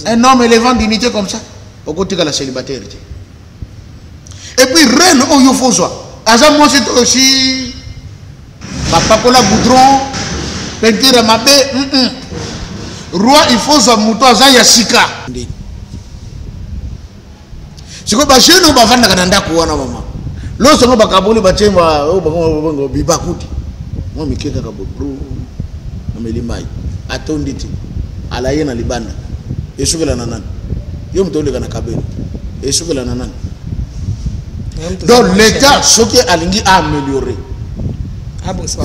Un homme élevant dignité comme ça, okotikala célibataire te. Et puis reine oyo fozwa aza mwasi to aussi bapakola goudron peinture ya mabe mm -mm. Roi il faut zwa moto aza ya sika. Sikoyo ba jeune oyo bavandaka na ndako wana mama loso yango bakaboli batie oyo bango bibakuti mwa mike kaka bobro ameli mai atondi te alaye na libanda esukela na nani yo moto oleka na kabelo esukela na nani donc l'état soki alingi aaméliorer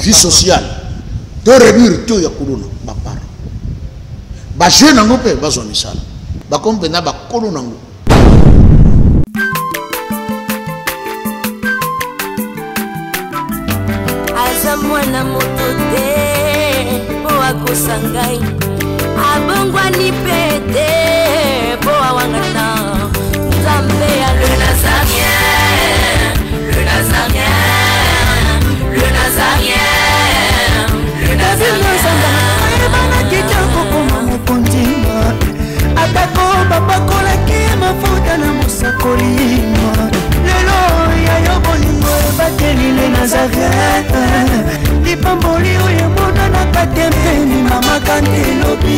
vie sociale to réduire taux ya kuluna baparent bajeune yango mpe bazwa misala bakomi mpenza bakolo nango. Aza mwana moto te mpo akosa ngai, abongwani mpe te mpo awangana Nzambe ya le Nazarien, le Nazarien, le Nazarien, le Nazarien. Ayebanaki te kokoma mokonzi, atako bapakolaki ye mafuta na mosakoli. Lelo ya yo bolingo ebateli le Nazareth, lipamboli oyo emonanaka te mpe limamaka nde elobi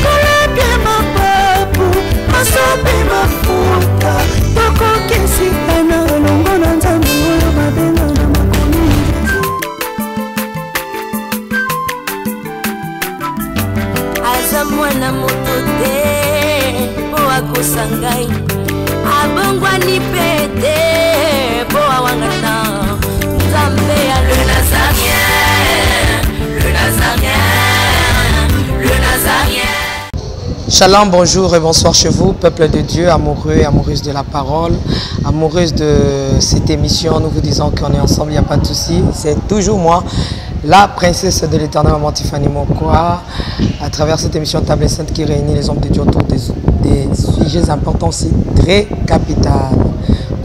kolapie mapapu masopi mafuta tokokisikana elongo na Nzambe oyo babenga na makomi. Aza mwana moto te mpo akosa ngai, abongwani mpe te mpo awangana Nzambe ya le Nazarien, le Nazarien, le Nazarien. Shalom, bonjour et bonsoir chez vous, peuple de Dieu, amoureux et amoureuses de la parole, amoureuses de cette émission. Nous vous disons qu'on est ensemble, il n'y a pas de souci. C'est toujours moi, la princesse de l'éternel, maman Tiffany Mokwa, à travers cette émission Table Sainte qui réunit les hommes de Dieu autour des sujets importants aussi très capital.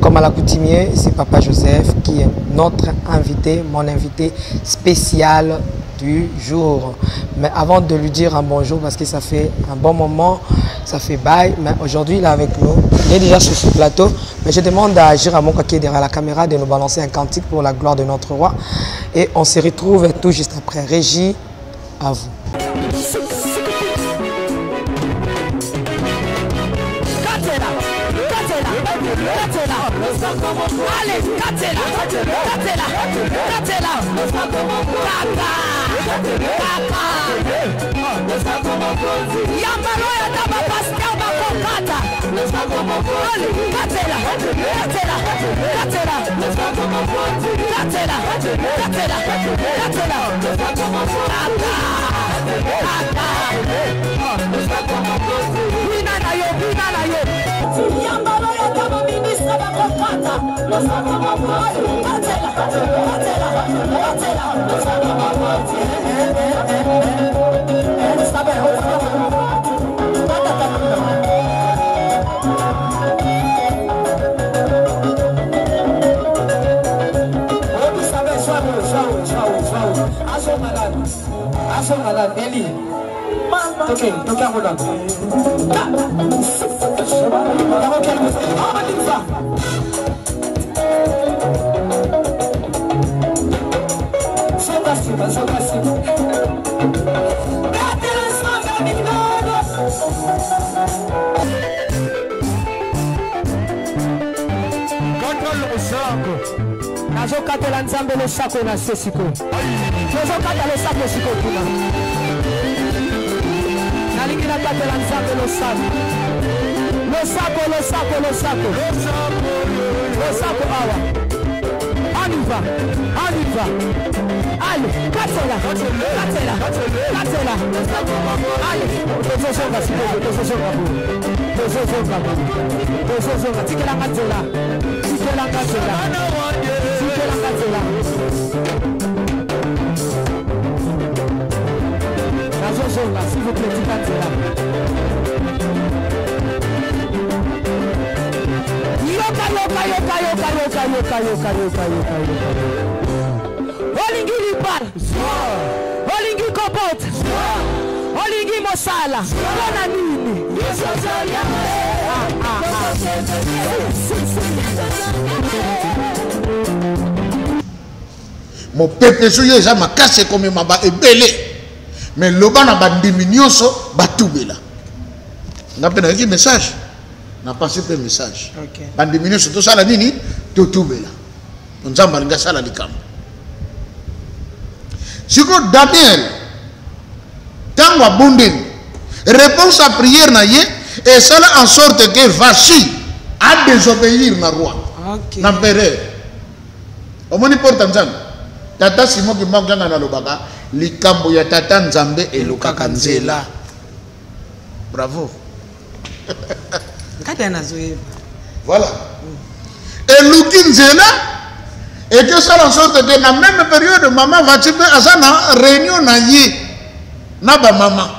Comme à l'accoutumée, c'est Papa Joseph qui est notre invité, mon invité spécial du jour. Mais avant de lui dire un bonjour, parce que ça fait un bon moment, ça fait bail, mais aujourd'hui il est avec nous, il est déjà sur ce plateau, mais je demande à Gérard qui est derrière la caméra de nous balancer un cantique pour la gloire de notre roi, et on se retrouve tout juste après. Régie, à vous. Allez, Katela, Katela, Katela, Kaka, Kaka, Yambalo ya taba pasteur bakokata. Allez, Katela, Katela, Katela, Katela, Katela, Katela, Kaka, Kaka. Bina na yo, bina na yo. Yambalo ya taba ministre bakokata. Katela, Katela, Katela. Nazokatela Nzambe losako na se sikoyo, tozokata losako sikoyo kuna. Nalingi nakatela Nzambe losako, losako, losako, losako, losako awa. On y va, on y va. Allez, katela, katela, katela. Allez, tozozonga sikoyo, tozozonga boye, tozozonga boye, tozozonga. Tikelanga nzela, tikelanga nzela, tikelanga nzela. Nazozonga, s'il vous plaît, tika nzela. Yoka, yoka, yoka, yoka, yoka, yoka, yoka, yoka, yoka, yoka. Olingi libala, olingi kobota, Tolingi mosala mpo na nini? Ah, ah, ah. Si, si, si. Mopepe soki eza makasi ekomema ba ebele, mais loba na bandimi nyonso batubela. Nga mpe nayoki message, napasi mpe message. Bandimi nyonso tosala nini? Totubela. Nzambe alingi asala likambo. Sikoyo Daniel ntango abondeli, réponse ya prière na ye esala en sorte que Vashti a désobéir na roi, na empereur. Omoni porte Nzambe? Tata Simon Kimbangu Kiangani alobaka likambo ya tata Nzambe elukaka nzela. Bravo. Kati ya nazoyeba. Voilà. Eluki nzela ekesala en sorte que na même période mama Vati mpe aza na réunion na ye na bamama.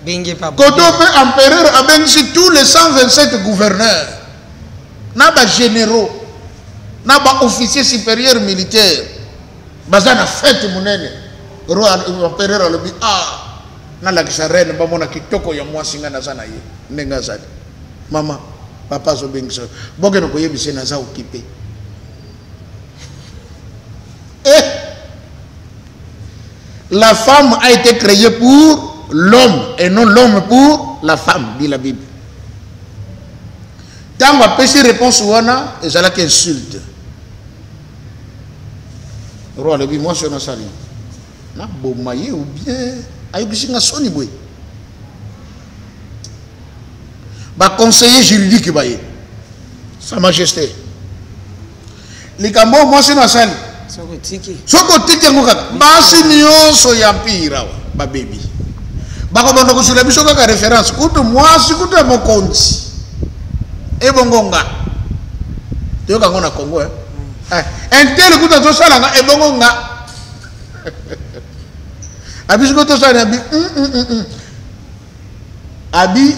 Benge pa. Koto mpe empereur abengisi tous les 127 gouverneurs na ba généraux na ba officiers supérieurs militaires baza na fête monene. Roi empereur alobi ah nalakisa reine bamona kitoko ya mwasi ngai naza na ye ndenge azali. Mama, papa azobengisa yo, bokende koyebisa ye naza occupé. Eh! La femme a été créée pour l'homme et non l'homme pour la femme, dit la Bible. Tango apesi réponse wana ezalaki insulte. Roi alobi mwasi wana asali naboma ye ou bien ayokisi nga soni boye. Ba conseiller juridique baye sa majesté likambo oyo mwasi na asali soki otiki yango kaka basi nyonso ya empire awa babebi bakobanda kozwela biso kaka référence kutu mwasi kutu ya mokonzi ebongo nga toyoka yango na Congo eh? Eh, intel kutu azosala nga ebongo nga abisi ko tosala abi Abi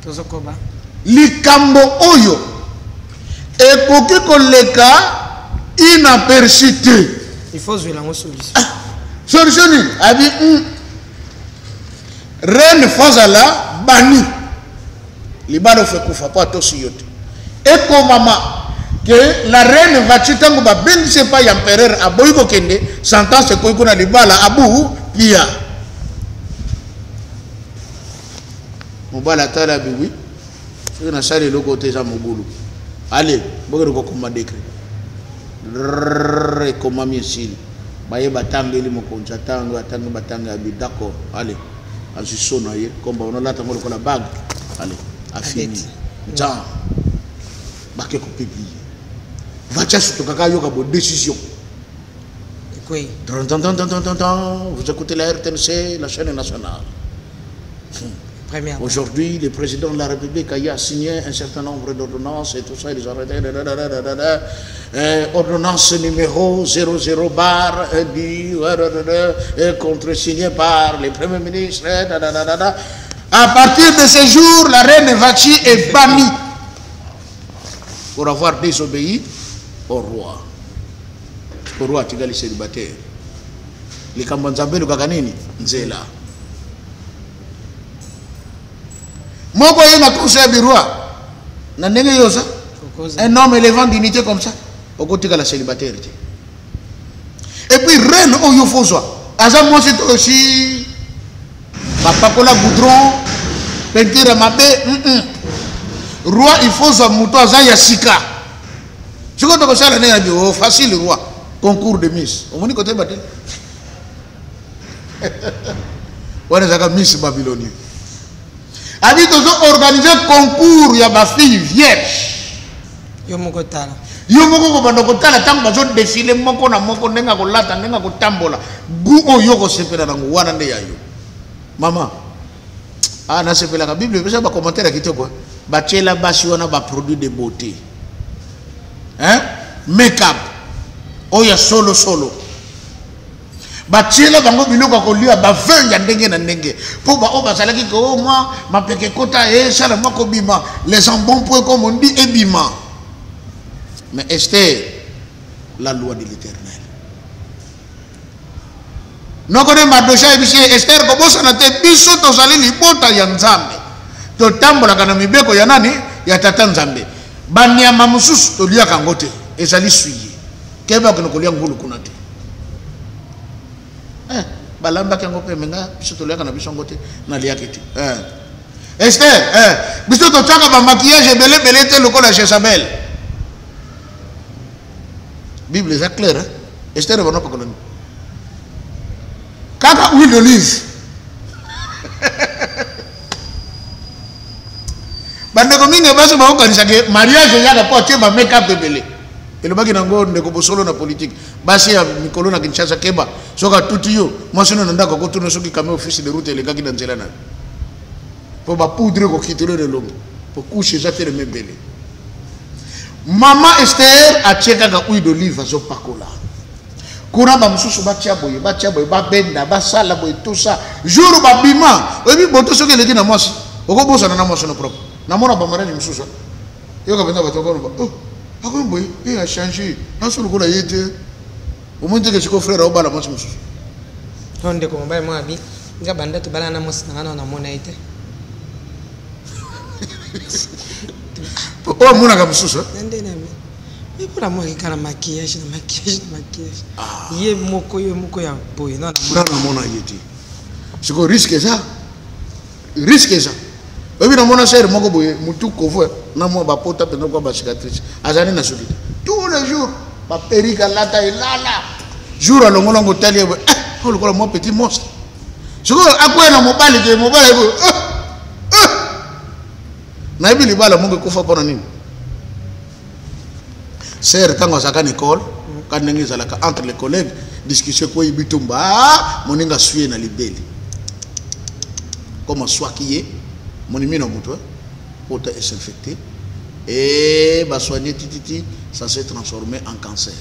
tozokoba likambo oyo ekoki koleka inaperçu te. Il faut zwela yango solution. Ah, solution nini? Abi reine fazala bani libala ofe kufa mpo atosi yo te. Ekomama que la reine Vati ntango babengisi epai ya empereur aboyi kokende, sentence ekoyi kuna libala abu pia. Mobali atala abi oui, soki nasali eloko te eza mobulu. Ale bokende kokoma décret. Ekomami esili. Baye batangeli mokonzi atangi atangi batangi abi d'accord allez azwi so na ye komba wana olata yango lokola bague allez afini nzambe bake kopublie Vatia sutuka kaka yoka bo décision. Oui. Vous écoutez la RTNC, la chaîne nationale. Première. Aujourd'hui, le président de la République a signé un certain nombre d'ordonnances et tout ça, ils ont arrêté. Ordonnance numéro 00 bar, dit, contre-signée par le Premier ministre. À partir de ce jour, la reine Vati est bannie pour avoir désobéi au roi. Au roi atikali célibataire. Likambo Nzambe elukaka nini? Nzela. Moko ye na conseil du roi. Na ndenge yo oza? Un homme élevant dignité comme ça, okotikala célibataire te. Et puis reine oyo fozwa, aza mwasi to aussi bapakola goudron, peinture mabe, Roi il faut zwa moto aza ya sika. Sikoyo tokosala ndenge na bio, facile roi, concours de miss. Omoni kote bate. Wana ezalaka miss Babylonie. Abi tozo organiser concours ya ba filles vierges. Yo moko tala. Yo moko kobanda kotala ntango bazo défiler moko na moko ndenge akolata ndenge akotambola goût oyo kosepela nango wana nde ya yo. Mama, ah nasepelaka Bible epesa ba commentaire ya kitoko. Batiela basi wana ba produit de beauté. Hein? Make-up. Oyo ya solo solo. Batiela bango biloko ya kolia ba vin ya ndenge na ndenge mpo baoyo bazalaki ko oh, mwa mapeke ekota esala mwa kobima les embonpoint comme on dit ebima. Mais Esther, la loi de l'Éternel. Noko ne Mardochée ayebisi ye, Esther, kobosana te, biso tozali libota ya Nzambe. Totambolaka na mibeko ya nani? Ya Tata Nzambe. Banyama mosusu toliaka yango te, ezali suye. Keba okende kolia ngulu kuna te. Eh, balambaki yango mpe menga biso toliaka na biso yango te, naliaki te. Eh. Esther, eh, biso totiaka ba maquillage ebele ebele te lokola Jezabel. Bible eza claire, hein? Esther bana pakola nini? Kaka huile d'olive. Bandeko mingi basi bakokanisa ke mariage eyaka mpo atie ba make up ebele. Elobaki nango ndeko bosolo na politique. Basi ya mikolo na Kinshasa keba, soki atuti yo, mwasi no na ndako akotuna soki camion office de route elekaki na nzela na yo. Mpo ba poudre ekokitelo na elongi. Mpo couche eza telema ebele. Mama Esther atie kaka huile d'olive azopakola. Kuna ba mosusu batia boye, batia boye, babenda, basala boye, tout ça. Jour babima, oyebi boto soki eleki na mwasi, okobosana na mwasi no propre. Namona ba mariage mosusu. Yoka mpenza bato bakoloba, oh, akomi boye, eh, a changer. Naso lokola ye te. Omoni te ke sikoyo frère aobala mwasi mosusu. Oh, ndeko mobali mwa abi, nga banda tobala na mwasi na nga na namona ye te. Oyo amonaka mosusu, eh? Na nde na mi. Mais pour moi, il y a maquillage, na maquillage, na maquillage. Ah. Ye moko, ye moko ya boye. Non, na namona ye te. Sikoyo risque eza. Risque eza. Oyebi namona sere moko boye, mutu kovo, na mwa bapota mpenza kwa ba cicatrice. Azali na suki te. Tous les jours, ba perruque alata elala. Jour alongola ngo tali ye boye, eh, oyo lokola mwa petit monstre. Sikoyo akwea na mobali te, mobali ayebi, eh, eh. Nayebi libala moko ekufa mpo na nini? Sœur ntango azalaka na école, ka ndenge ezalaka entre les collègues, discussion ekweyi bitumba, ah, moninga aswi ye na libele. Comme aswaki ye, monimi na moto, hein, pota est infecté et ba soigner tititi, ça s'est transformé en cancer.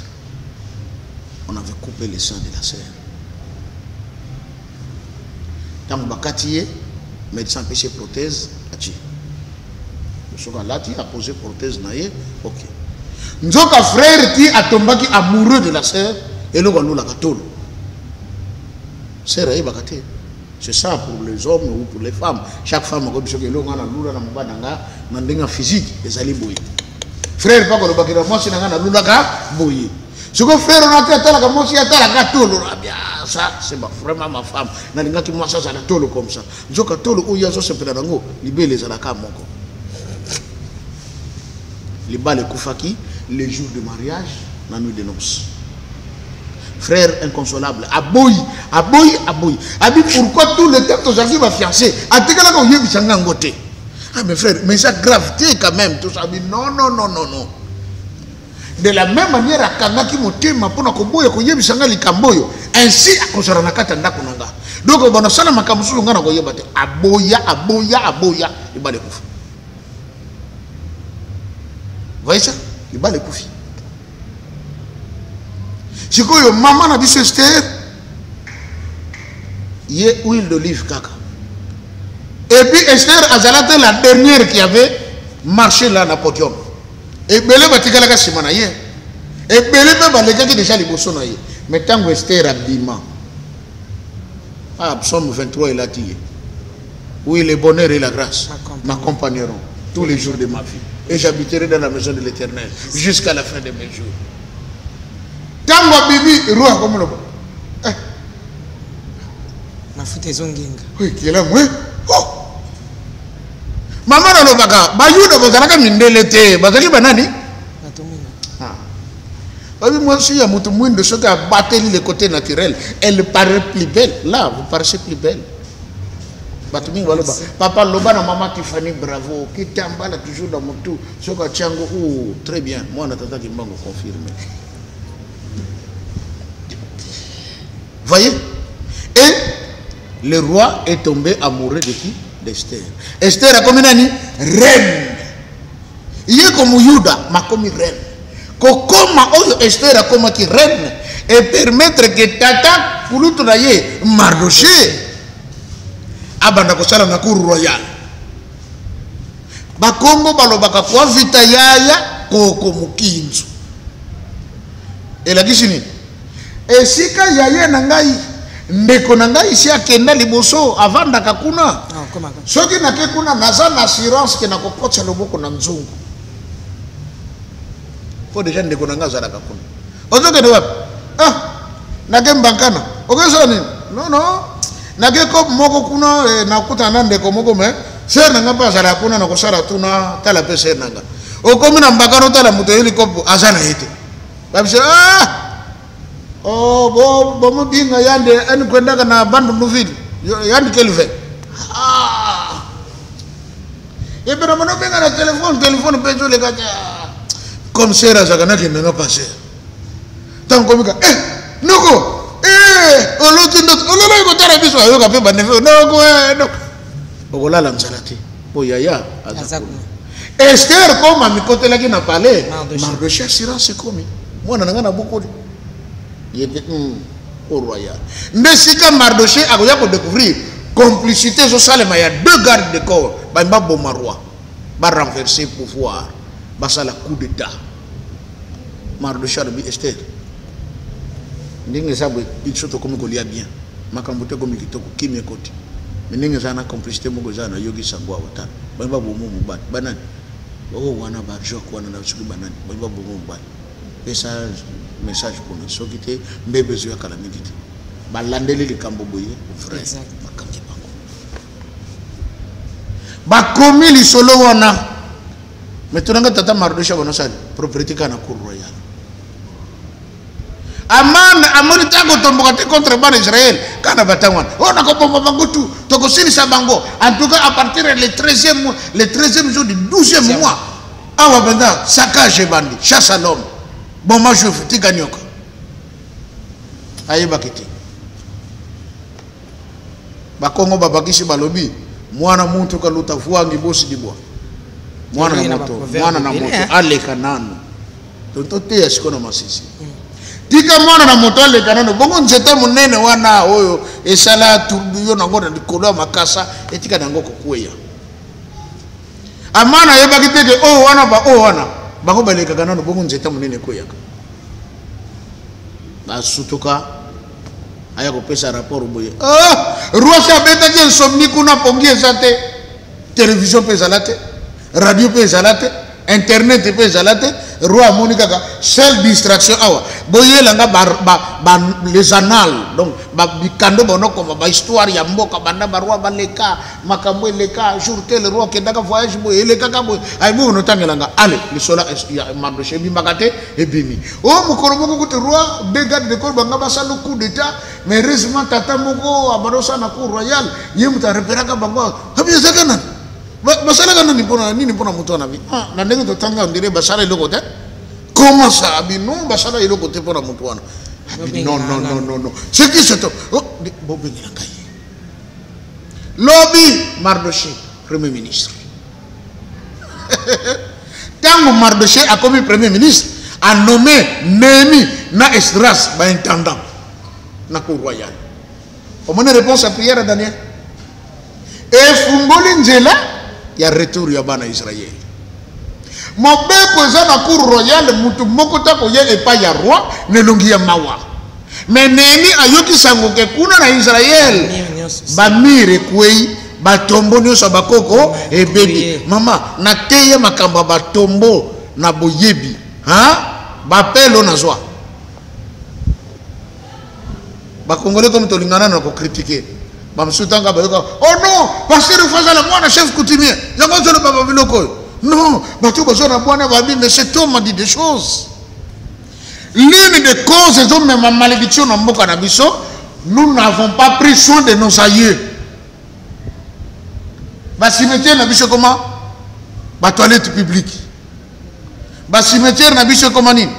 On avait coupé le sang de la sœur. Tango bakati ye, médecin apesi ye prothèse, atie. Soki alati, a poser prothèse na ye, ok. Nzoka frère ti atombaki amoureux de la sœur, eloko alulaka tolo. Sœur ayebaka te. C'est ça pour les hommes ou pour les femmes. Chaque femme akoyebi soki eloko nga nalula na mobali na nga na ndenge ya physique ezali boye. Frère mpe akolobaki na mwasi na nga nalulaka boye. Sikoyo frère wana te atalaka mwasi, atalaka tolo. Ah bien, ça c'est vraiment ma femme. Nalingaki mwasi azala tolo comme ça. Nzoka tolo oyo azosepela nango libele ezalaka moko. Libala ekufaki le jour de mariage na nuit de noces. Frère inconsolable, aboyi, aboyi, aboyi. Abi pourquoi tout le temps tozalaki ba fiancé, atikalaka koyebisa nga yango te. Ah mais frère, mais ça grave te quand même tout ça. Abi non non non non non. De la même manière akangaki motema mpona koboya koyebisa nga likambo oyo, ainsi akozala na kati ya ndako na nga. Donc bana sala makambo mosusu nga nakoyeba te. Aboya, aboya, aboya, libala ekufi. Voyez ça? Libala ekufi. Sikoyo mama na biso Esther ye huile d'olive kaka. Et puis Esther azalaki la dernière qui avait marché là na podium. Ebele batikalaka nsima na ye, ebele mpe balekaki deja liboso na ye. Mais ntango Esther abima, ah, psaume 23 elati ye. Oui, le bonheur et la grâce m'accompagneront tous les jours de ma vie. Et j'habiterai dans la maison de l'Éternel jusqu'à la fin de mes jours. Tango abimi, roi akomoloba. Eh. Mafuta ezongenga. Oui, kela mwe. Oh. Mama nalobaka, Bayuda bazalaka mindele te, bazalaki banani? Bato mwindu. Ah. Babi mwasi ya moto mwindu soki abateli le côté naturel, elle paraît plus belle. Là, vous paraissez plus belle. Bato mingi baloba, papa loba na mama Tiffany bravo, kitambala toujours dans motu, soki atia yango, oh, très bien, mwana tata Kimbangu confirme. Voyez? Et le roi est tombé amoureux de qui? D'Esther. Esther a comme nani? Reine. Ye comme Yuda, ma comme reine. Kokoma oyo Esther a comme qui reine et permettre que tata kulutu na ye Mardochée abanda kosala na cour royale. Bakongo balobaka kwa vita yaya koko mukinzu. Elakisi nini? Esika yaye na ngai Ndeko na ngai isi akenda liboso, avandaka kuna. Ah, koma kaka. Soki nake kuna, naza na assurance ke nakokotisa loboko na nzungu. Po deja ndeko na ngai azalaka kuna. Ozokende wapi? Ah, nake Mbankana. Okosala nini? Non, non. Nake kope moko kuna, nakutana na ndeko moko, mais sœur na ngai mpe azalaka kuna, nakosala tuna, tala mpe sœur na ngai. Okomi na Mbakana, otala moto oyeli kope, aza na ye te. Babisa, ah! Oh, bo, bo mobinga yande, ani kwendaka na Bandundu-ville. Yande Kelvin. Ah! Ebe na mono benga na téléphone, téléphone pe ezoleka te. Comme sœur azalaka nakende nga passer. Ntango komika, noko, oloti ndoto, ololaki kotala biso, ayoka mpe baneve, noko, noko. Okolala nzala te. Po yaya aza Aza kuna. kuna. Esther koma mikotelaki na palais. Mardoché. Mardoché assurance ekomi. Mwana na nga na bokoli. Ye mpe, au royal. Nde sika Mardoché akoya ko découvrir complicité ezosalema ya deux gardes de corps, ba mba boma roi, ba renverser pouvoir, basala coup d'état. Mardoché alobi Esther, ndenge eza boye, biso tokomi kolia bien, makambo te ekomi kitoko, kimia ekoti. Mais ndenge eza na complicité moko eza na yoki sango awa, tala. Ba mba bomo mobali, banani? Oh, wana ba joke wana na soki banani, ba mba bomo mobali. Pesa message kuna, soki te mbebe ezoya kala mingi te. Balandeli likambo boye vrai. Bakangi bango. Bakomi lisolo wana. Mais tunanga tata Mardoché bonosali propriété kana cour royale. Aman amoni tango tomboka te contre bana Israël kana batango wana. Oh, nakobomba bango tout, tokosilisa bango. En tout cas à partir le 13e mois, le 13e jour du 12e mois. Awa banda saccage ebandi, chasse à l'homme. Bon ma juif tika nyoka. Ayebaki te. Bakongo babakisi balobi mwana muntu kaluta vuangi bosi dibwa. Mwana na Elongi na moto, ba proverbe mwana na ebele, moto, hein? aleka nanu. Tonto te ya sikoyo na masisi. Tika mwana na moto aleka nanu. Bongo nzete monene wana oyo esala tourbillon nango na likolo ya makasa etika nango kokweya. Amana ayebaki te ke oyo wana ba oyo wana bango balekaka nanu, bongo nzete monene ekweyaka. Basutuka aya kopesa rapport boye. Ah, roi se abetaki insomnie kuna, pongi eza te, télévision mpe ezala te, radio mpe ezala te, internet mpe ezala te. Roi amoni kaka seule distraction awa, boyelanga les annales, donc ba bikando banokoma ba histoire ya mboka banda ba roi baleka, makambo eleka, jour tel roi akendaka voyage boye, elekaka boye, ayi boye onotangelanga. Ale lisola ya Mardoché ebimaka te, ebimi. O mokolo moko kutu roi deux gardes de corps banga basala coup d'état, mais heureusement tata moko abandosala na cour royale, ye moto arepéraka bango. Abi ezaka nani? Basalaka nani mpona nini mpona moto wana bi? Ah, na ndenge totanga on dirait basala eloko te. Comment ça? Abi non, basala eloko te mpona moto wana. Abi non, non, non, non, non. C'est qui cet homme? Oh, bobengela ngai. Lobi Mardoché, premier ministre. Tango Mardoché a commis premier ministre, a nommé Néhémie na Esdras ba intendant na cour royale. Omoni réponse à prière à Daniel. Efungoli nzela ya retour ya bana Israël. Mobeko eza na cour royale, mutu moko ta koya epai ya roi nelongi ya mawa. Mais Néhémie ayoki sango ke kuna na Israël ba mur ekwei, ba tombo nyonso ya bakoko ebebi. Mama, nateye makambo ya ba tombo na boyebi, hein? Ba pelo nazwa. Ba Congolais comme tolingana na ko critiquer. Ba mosusu tanga bayoka, oh non, pasteur Fazala mwana chef coutumier. Yango nzolo baba biloko oyo. Non, bato bazo na bwana babi, mais cet homme a dit des choses. L'une des causes ezo mema malédiction na mboka na biso, nous n'avons pas pris soin de nos aïeux. Ba cimetière na biso comment? Ba toilette publique. Ba cimetière na biso comment nini?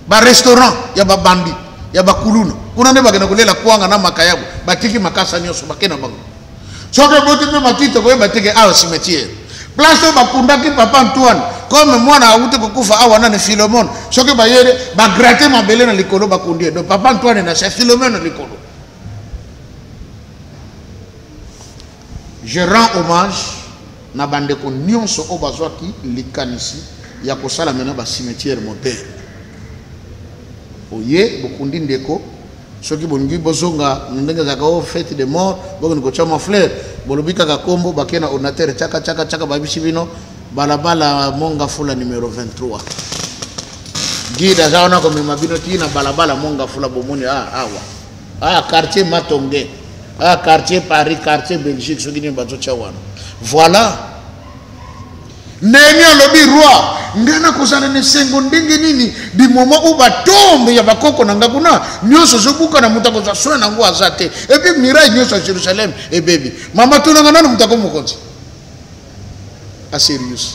Ba restaurant ya ba bandi, ya ba kuluna. Kuna nde bakenda kolela kwanga na makayabo, batiki makasa nyonso bakenda bango. Soki eboti mpe matiti koyeba te ke awa cimetière. Place oyo bakundaki papa Antoine, comme mwana awuti kokufa awa nani Philomène, soki bayere ba gratter mabele na likolo bakundi ye. Donc papa Antoine na se Philomène na likolo. Je rends hommage na bandeko nyonso oyo bazwaki likanisi ya kosala maintenant ba cimetière moderne. Oye bokundi ndeko, Soki bolingi bozonga na ndenge ezalaka o fete de mort, bokende kotya mwa fleur, bolobi kaka kombo, bakei na ordinateur, tchaka tchaka tchaka, bayebisi bino balabala Monga Fula numero 23. Guide aza wana komema bino ti na balabala Monga Fula, bomoni ah, awa ah, quartier Matonge, ah, quartier Paris, quartier Belgique, soki nini bazotya wana. Voilà. Nehemie alobi roi, ngai nakozala na esengo ndenge nini du moment où batombe ya bakoko na ngai kuna nyonso ezobukana, moto akozwa soin na yango aza te, epuis miraille nyonso ya Jérusalem ebebi. Mama tunanga nanu moto akomi mokonzi aserius.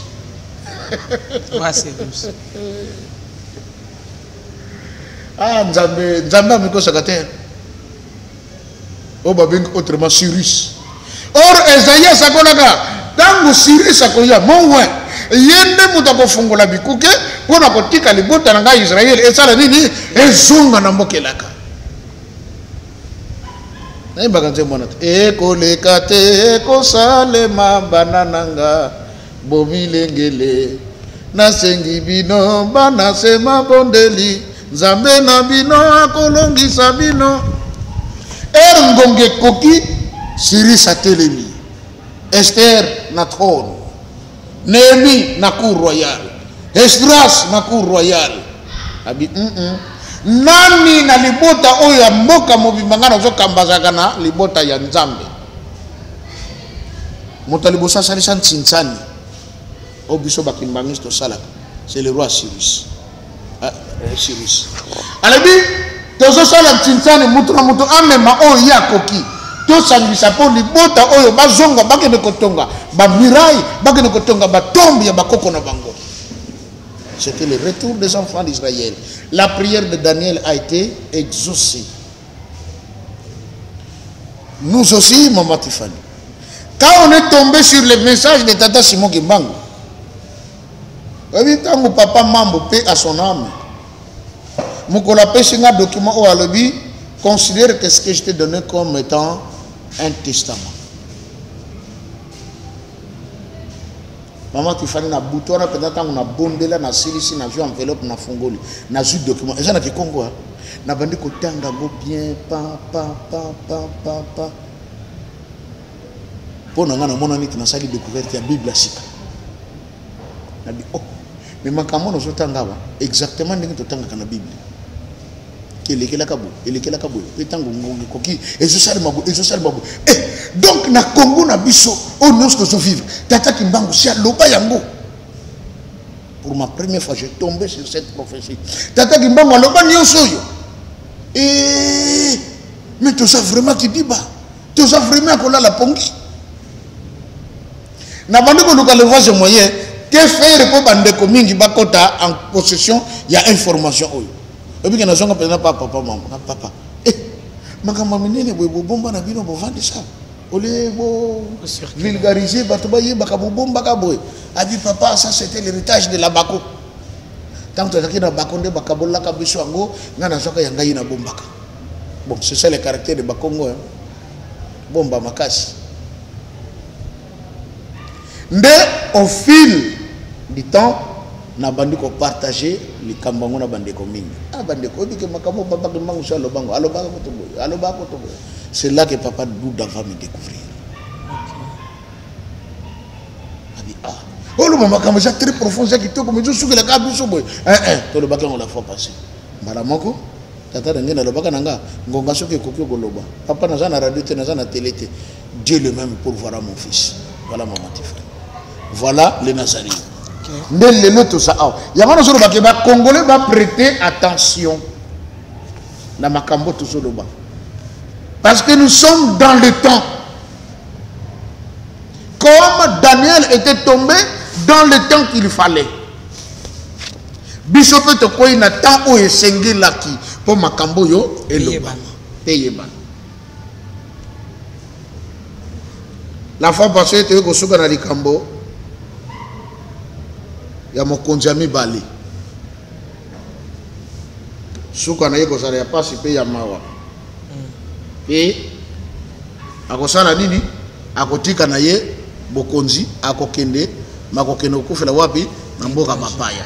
Ah, Nzambe, Nzambe amikosaka te. Oyo babengi autrement Cyrus. Or Esaïe asakolaka ntango Cyrus akoya mowe, ye nde moto akofungola bikuke mpo na kotika libota na ngai Israël esala nini? Ezonga na mboka elaka. Nayembaka nzembo wana te, ekoleka te ekosalema bana na nga bomilengele, nasengi bino bana se mabondeli, Nzambe na bino akolongisa bino. Ere ngonga ekoki, Cyrus atelemi, Esther na trône, Néhémie na cour royale, Esdras na cour royale. Abi Nani na libota oyo ya mboka mobimba ngai nazokamba azalaka na libota ya Nzambe. Moto ya liboso asalisa ntsinsani oyo biso bakimbangisi tosalaka, c'est le roi Cyrus. Ah, Cyrus alobi tozosala ntsinsani, moto na moto amema oyo ye akoki, tosangisa mpo libota oyo bazonga bakende kotonga bamirai, bakende kotonga batombe ya bakoko na bango. C'était le retour des enfants d'Israël. La prière de Daniel a été exaucée. Nous aussi, Maman Tiffany, quand on est tombé sur le message de Tata Simon Kimbangu, oyebi ntango papa Mambo paix à son âme, mokolo apesi nga document oyo alobi, considère que ce que je t'ai donné comme étant un testament. Maman Tiffany, na butu wana mpenza ntango nabondela, nasilisi, nazwi enveloppe, nafungoli, nazwi document eza na kikongo, nabandi kotanga yango bien, pa pa pa pa pa pa, mpo na ngai namona neti nasali découverte ya Bible ya sika. Nabi oh, mais makambo nazotanga awa exactement ndenge totangaka na Bible, elekelaka boye, elekelaka boye, mpe ntango ngonga ekoki ezosalema boye, ezosalema boye. Eh, donc na Congo na biso oyo nyonso tozovivre, Tata Kimbangu si aloba yango. Pour ma première fois, j'ai tombé sur cette prophétie. Tata Kimbangu aloba nyonso oyo. Eh, mais toza vraiment kidiba, toza vraiment kolala pongi. Na bandi koluka le voie moyen que faire mpo bandeko mingi bakota en possession ya information oyo. Obike nazonga mpenza pa papa mama na papa. Eh, makambo minene boye bobomba na bino bovandisa. Ole bo vulgariser bato bayebaka bobombaka boye. Abi papa, ça c'était l'héritage de la Bako. Tant tozalaki na Bako nde bakabolaka biso yango, ngai nazwaka ya ngai nabombaka. Bon, c'est ça le caractère de Bakongo, hein. Bomba makasi. Nde au fil du temps nabandi kopartage likambo yango na bandeko mingi. Ah, bandeko, oyebi ke makambo papa Kimbangu so alobango, alobaka koto boye, alobaka koto boye. C'est là que papa Douda va me découvrir. Abi ah, oloba makambo eza très profond, eza kitoko, mais ezosukelaka biso boye. Eh, eh, tolobaki yango la fois passée. Mbala moko tata na ngai nalobaka na nga ngonga soki ekoki okoloba papa, naza na radio te, naza na télé te. Dieu le même pour voir mon fils. Voilà maman Tiffany. Voilà le Nazaréen. Nde lelo toza awa. Yango nazoloba ke ba Congolais ba prêter attention na makambo tozoloba. Parce que nous sommes dans le temps. Comme Daniel était tombé dans le temps qu'il fallait. Biso pe tokwei na temps oyo esengelaki mpo makambo oyo elobama mpe eyebana. La fois passée toyei kosuka na likambo ya mokonzi ya mibale, suka na ye kozala ya pasi mpe ya mawa, mpe akosala nini? Akotika na ye bokonzi, akokende makokende kokufela wapi? Na mboka bapaya.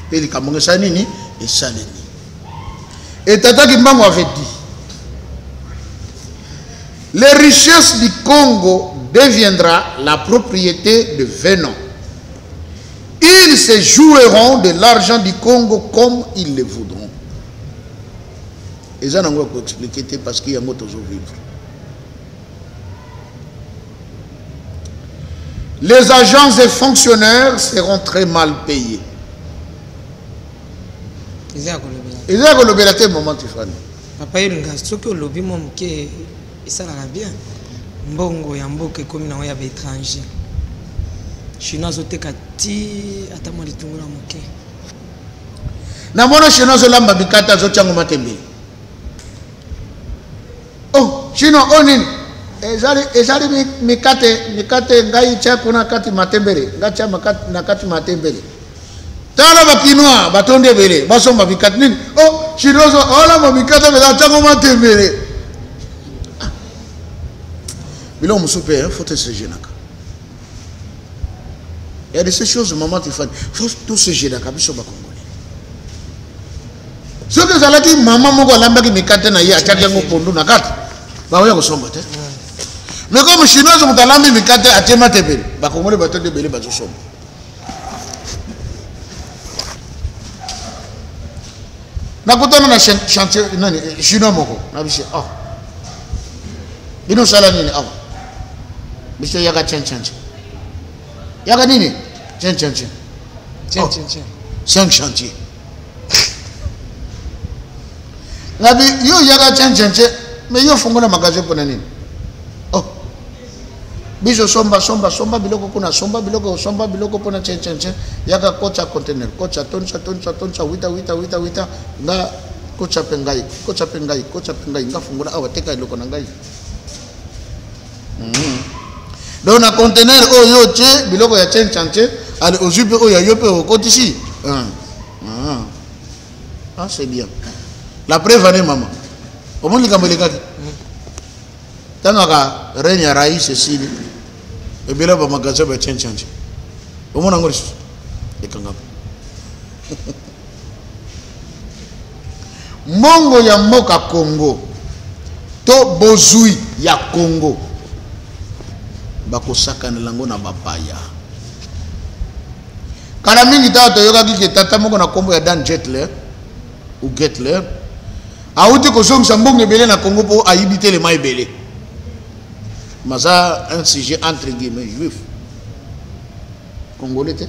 Mpe likambo ngo esali nini? Esalemi. Et Tata Kimbangu avait dit, Les richesses du Congo deviendra la propriété de Venon. Ils se joueront de l'argent du Congo comme ils le voudront. Eza nango ya koexplike te parce que yango tozovivre. Les agents et fonctionnaires seront très mal payés. Eza ya kolobela. Eza ya kolobela te, maman Tiffany. Papa Ilunga, soki olobi mwa moke esalaka bien. Mbongo ya mboka ekomi nango ya ba étranger. Chinois azoteka ti ata mwa litungulu ya moke. Namona chinois azolamba mikate azotya yango matembele. Oh, chinois oyo nini? Ezali, ezali mikate, mikate ngai tya kuna kati matembele, ngai tya na kati matembele. Tala ba kinois batondi ebele basomba mikate nini? Oh, chinois olamba mikate mpenza atyango matembele. Ah. Biloko mosusu mpe faut se genaka. Il y a de ces choses, maman Tiffany, faut tout se genaka biso ba Congolais. Soki ezalaki mama moko alambaki mikate na ye atiaki yango pondu na kati, bakoya kosomba te. Mais comme chinoise moto alambi mikate atie matembele, ba Congolais batondi ebele bazosomba. Nakutana na chantier nani chinois moko na biso, oh bino osala nini awa? Biso yaka tien tien tien. Yaka nini? Tien tien tien. Tien tien tien. 5 chantier. Ngabi yo yaka tien tien tien, mais yo fongola magasin pona nini? Oh. Biso somba somba somba biloko kuna somba biloko somba biloko pona tien tien tien. Yaka kocha container, kocha tonsa tonsa tonsa wita wita wita wita nga kocha pe ngai, kocha pe ngai, kocha pe ngai nga fongola awa teka eloko na ngai. Donc na conteneur oyo yo otie biloko ya tien tien tien, ale ozwi mpe oyo ya yo mpe okotisi. Ah, c'est bien. La preuve ane mama. Omoni likambo elekaki. Tangaka règne ya Raïs esili. Ebele ba magasin ba tien tien tien. Omona yango lisusu. Ekangama. Mbongo ya mboka Congo to bozui ya Congo bakosakanela yango na bapaya. Kala mingi tata toyokaki ke tata moko na kombo ya Dan Jetler ou Getler awuti kozongisa mbongo ebele na Congo mpo ayibi telema ebele. Maza un sujet entre guillemets juif congolais te.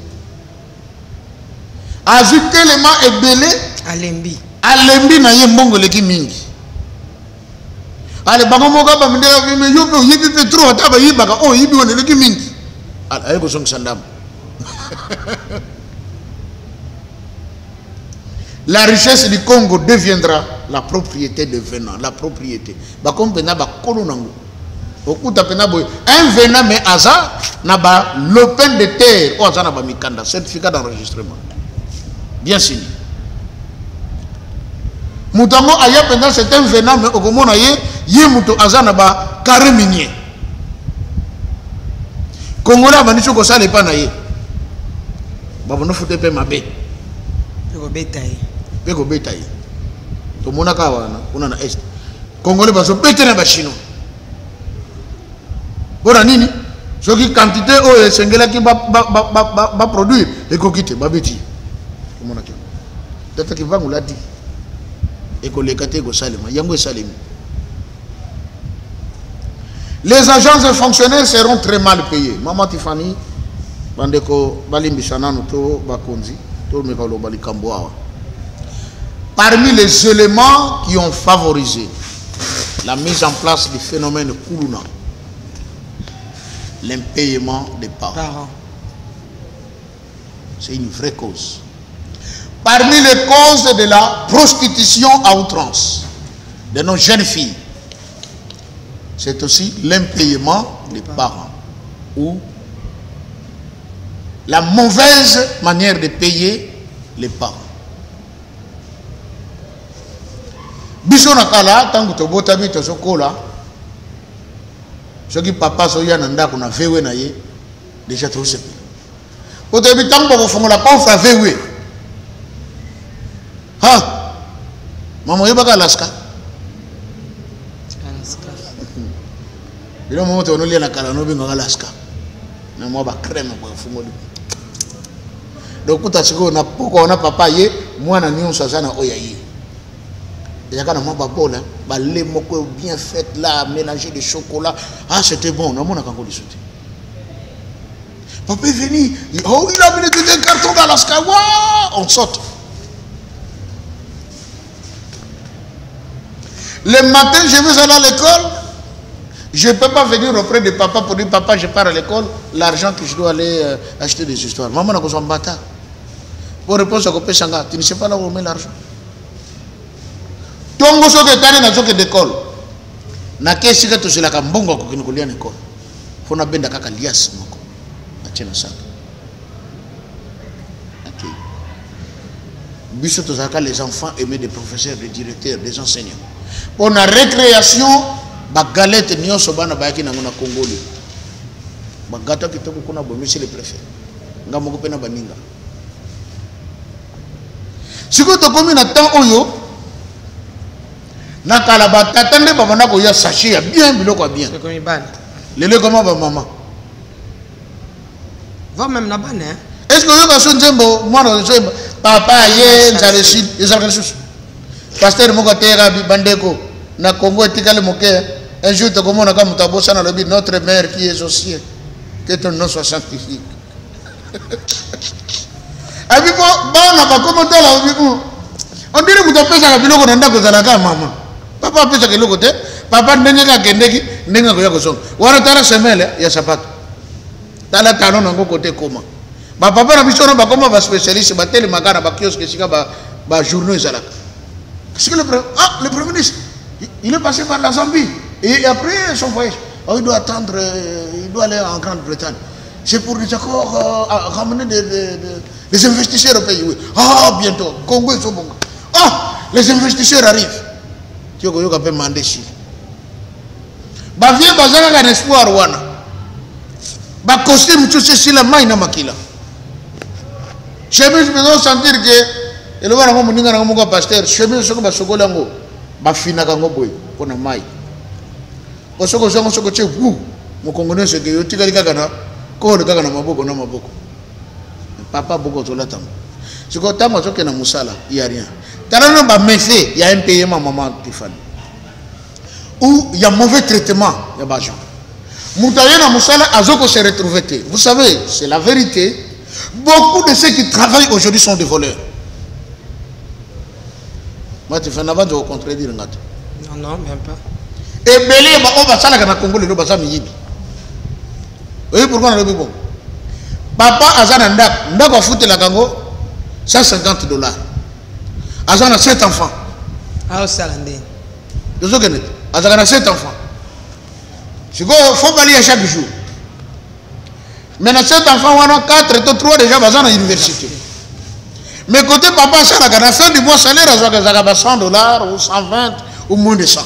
Azwi telema ebele, alembi, alembi na ye mbongo eleki mingi. Ale bango moko ba mindele me yo pe oyibi pe trop, ata bayibaka oyo oyibi wana eleki mingi. Ale aye kozongisa ndambo. La richesse du Congo deviendra la propriété de venant, la propriété. Bakomi mpenza bakolo nango. Okuta mpenza boye un venant mais aza na ba lopin de terre oyo aza na ba mikanda, certificat d'enregistrement bien signé. Moto yango aya mpenza c'est un venant mais okomona ye, ye moto aza na ba carré minier. Congolais abandi soki kosala epa na ye, babanda fute mpe mabe mpe kobeta ye, mpe kobeta ye. Tomonaka wana kuna na est Congolais bazobeta na ba chinois mpona nini? Soki quantité oyo esengelaki ba produire ekoki te, babeti. Omonaki tata Kivangu ladi ekoleka te, ekosalema yango esalemi. Les agents et fonctionnaires seront très mal payés. Maman Tiffany, bandeko balimbisa nanu to bakonzi to meka loba likambo awa. Parmi les éléments qui ont favorisé la mise en place du phénomène Kuluna, l'impayement des parents. Parents. C'est une vraie cause. Parmi les causes de la prostitution à outrance de nos jeunes filles, c'est aussi l'impayement des parents ou la mauvaise manière de payer les parents. Biso na kala tango tobotami tozokola, soki papa azoya na ndako na vewe na ye déjà tozosepela. Po toyebi ntango bakofongola coffre ya vewe. Ha! Mama oyebaka Alaska? Alaska. Biloko moko tonolia na kala nobengaka laska na mwa bacreme boye efungoli. Donc kuta sikoyo na poko wana papa ye mwana nyonso aza na oyo ya ye. Ezalaka na mwa babola bale moko bien faite là, mélangé de chocolat. Ah, c'était bon, namonaka yango lisusu te. Papa est venu, oh, il a amené tout un carton d'Alaska. Wow, on saute. Le matin, je vais aller à l'école. Je ne peux pas venir auprès de papa pour dire papa, je pars à l'école, l'argent que je dois aller acheter des histoires. Maman n'a pas bata. Pour répondre à Kopesanga, tu ne sais pas là où on met l'argent. Tongo soki etali nazoke d'école. Nake esika tozelaka mbongo akokende kolia na école. Fo nabenda kaka lias moko. Atie na sac. Okay. Biso tozalaka les enfants aimés des professeurs, des directeurs, des enseignants. Pour la récréation, bagalette nyonso bana bayaki nango na Kongoli. Bagata kitoko kuna bo monsieur le préfet. Nga moko pe na baninga. Sikoyo tokomi na temps oyo na kala batata nde babanda koya sachet ya bien, biloko ya bien. Ekomi bana. Lelo ekoma ba mama. Va même na bana, hein? Est-ce que oyoka so nzembo mwana nzembo papa ye nzala esili ezalaka lisusu? Pasteur moko ateyaka bandeko na Congo etikali moke, un jour tokomonaka moto abosana alobi notre mère qui est aux cieux, que ton nom soit sanctifié. Abi po bana bakoma tala obi on dirait moto apesaka biloko na ndako ezalaka mama. Papa apesaka eloko te, papa ndenge kaka akendeki ndenge akoya kozonga. Wana tala semele ya sapato. Tala talon nango kote ekoma. Ba papa na biso wana bakoma ba spécialiste, batelemaka na ba kiosque esika ba journaux ezalaka. Parce que le premier ministre, il est passé par la Zambie. Et après son voyage, oh, il doit attendre, il doit aller en Grande-Bretagne. C'est pour des accords à ramener des investisseurs au pays. Oui. Ah, bientôt, Congo est au bon. Ah, les investisseurs arrivent. Tu vois, il y a un mandé ici. Ba vieux bazalaka na espoir wana. Ba costume tout ceci la main na makila. Chemise besoin sentir que eloba nango moninga nango moko pasteur, chemise soko ba sokola yango, ba finaka yango boye pona mai. Po soko zongo soko che wu, mokongo nyonso ke yo tikali kaka na kolo kaka na maboko na maboko. Papa boko tolata ngo. Siko tango azoke na musala, il y a rien. Tala no ba méfait, il y a un paiement maman Tiffany. Où il y a mauvais traitement, il y a pas gens. Moto aye na musala azoko se retrouver te. Vous savez, c'est la vérité. Beaucoup de ceux qui travaillent aujourd'hui sont des voleurs. Moi, tu fais un avant de contredire ngato. Non, non, même pas. Ebele ba oyo basalaka na Congo lelo baza miyibi. Oyebi pourquoi nalobi bon? Papa aza na ndako, ndako afutelaka yango 150 $. Aza na 7 enfants. Aosala ndeni? Tozokende te. Azalaka na 7 enfants. Sikoyo faut balia chaque jour. Mais na 7 enfants wana 4 to 3 déjà baza na université. Mais côté papa asalaka na fin du mois salaire azwaka ezalaka ba 100 $ ou 120 ou moins de 100.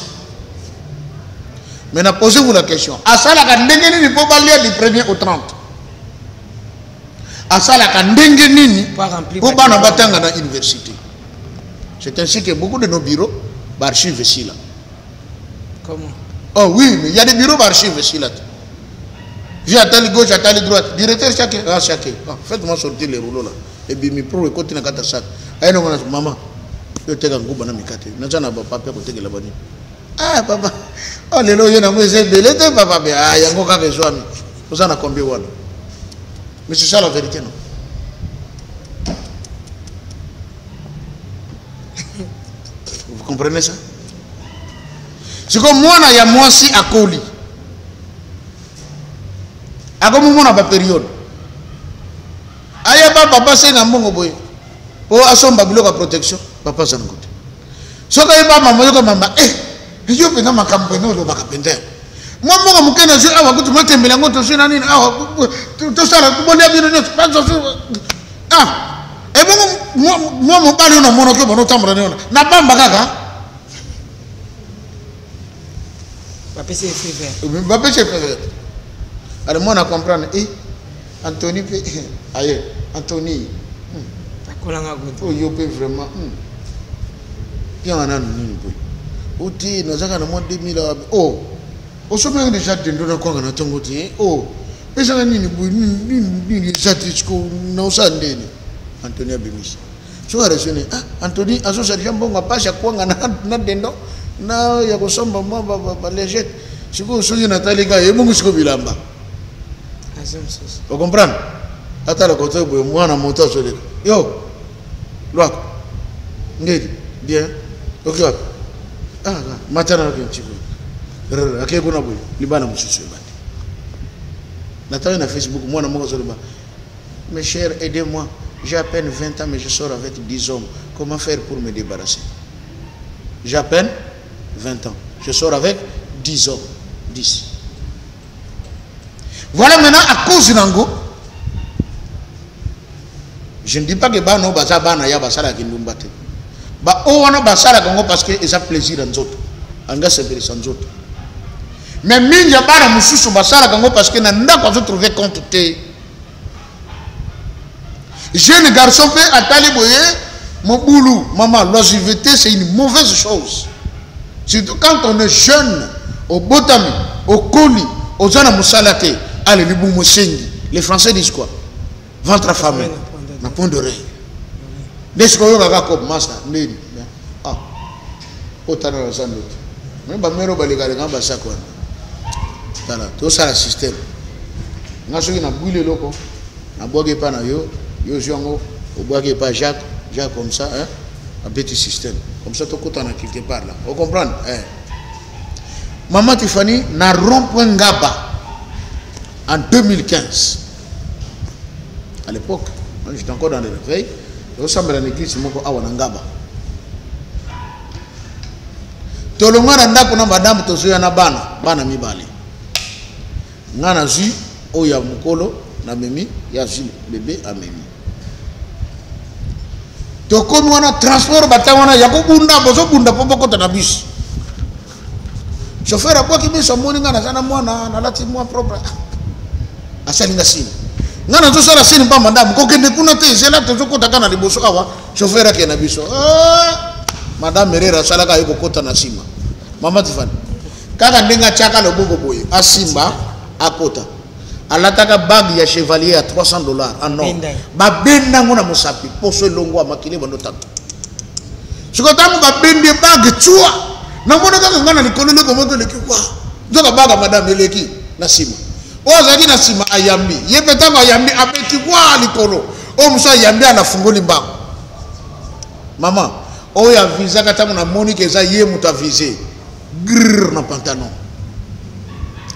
Maintenant posez-vous la question. Asalaka ndenge nini po balia du 1er au 30? Asalaka ndenge nini Po remplir po ba bana bureau. batanga na université? C'est ainsi que beaucoup de nos bureaux archivent ici là. Comment? Oh oui, mais il y a des bureaux archives ici là. Viens à telle gauche, à telle droite. Directeur, chacun. Ah, chacun. Ah, faites-moi sortir les rouleaux là. Et puis, mes pro, écoutez, na kata sac. Aïe, non, maman. Yo teka nguba na mikate. Na na ba papier ko teka la bani. Ah, papa. Oh, lelo yo na ngo eze belete papa be. Ah, yango kaka ezwami. Oza na combien wana? Mais c'est ça la vérité, non? Vous comprenez ça? C'est comme moi, ya mwasi akoli. Akomi mona ba période. Aya ba papa senga mbongo boye. Po asomba biloko ya protection, papa aza nango te. Soki ayeba mama yoka mama, yo mpenza makambo mpenza olobaka mpenza. Mwa moko moke na zwi awa kutu matembela yango tozwi na nini awa, tosala, bolia bino nyonso, bazo zwi, ah, ebongo mwa mobali oyo namonaki oyo bano otambola na ye wana, na bamba kaka. Bapesi ye feu vert. Bapesi ye feu vert. Alors moi na comprendre, Anthony pe, aye, Anthony. Akolanga kutu. Oh, yo pe vraiment. Bien, on a nini pe. Oti, nazaka na mwa 2000 awa. Oh. Osombelaki deja dendo na kwanga na ntongo te. Oh, pesanga nini boye, nini nini eza te siko naosala ndeni. Anthony abimisi. Soki araisonne, ah, Anthony azosala deja mbongo ya pasi ya kwanga na, na dendo na ya kosomba mwa ba, ba, ba lingette. Sikoyo soki natali kaka ebongo sikoyo bilamba. Ocomprendre? Atala kote boye mwana moto azoleka. Yo, lwako. Ngeli, bien. Oki wapi? Ah, ah, matana na kinchi boye. Rr, ake kuna boye, libala mosusu ebandi. Natali na Facebook mwana moko azoloba, mes chers, aidez-moi. J'ai à peine 20 ans, mais je sors avec 10 hommes. Comment faire pour me débarrasser? J'ai à peine 20 ans. Je sors avec 10 hommes. 10. Voilà maintenant à cause nango. Je ne dis pas que bano baza bana ya basala kindumba te. Ba o wana basala kango parce que eza plaisir nzoto. Anga sepelisa nzoto. Mais mingi ya bana mususu basala kango parce que na ndako azo trouver compte te. Jeune garçon pe atali boye mobulu maman l'oisiveté c'est une mauvaise chose. Surtout quand on est jeune, obotami, okoli, oza na musala te, allez libumu esengi. Les Français disent quoi? Ventre affamé, na point d'oreille. Nde sikoyo oyokaka kope masta ndeni ah otala na zando te me bamero balekaleka basako wana tala tosala système nga soki nabwili eloko nabwaki epa na yo yo ozwi yango obwaki epa Jacques Jacques comme ça hein abeti système comme ça tokutana quelque part là o comprendre eh. Maman Tiffany na rond-point Ngaba en 2015 à l'époque j'étais encore dans le réveil tosambela na église moko awa na Ngaba tolongwa na ndako na madame tozoya na bana bana mibale nga nazwi oyo ya mokolo namemi ya azwi bebe amemi tokomi wana transport bata wana ya kobunda bozobunda mpo bokota na bus chauffeur abwaki biso amoni nga naza na mwana nalati mwa propre asali nga sini nga nazosala sini mpamba ndambo kokende kuna te zela tozokota kaka na liboso awa chauffeur akende na biso ah! Madame Herrera asalaka ye kokota na nsima mama Tifani kaka ndenge atiaka loboko boye asimba akota alataka bague ya chevalier ya 300 dollars en or babenda yango na mosapi poso elongwa makili ebando tata sikoyo ntango babendi ye bague tsua namoni kaka ngai na likolo eloko moko eleki wa nzoka bague ya madame eleki na nsima oyo azalaki na nsima ayambi ye mpe ntango ayambi abeti wa likolo oyo mosusu ayambi alafungoli mbango mama oyo avizaka ntango namoni ke eza ye moto avize grrr na pantalon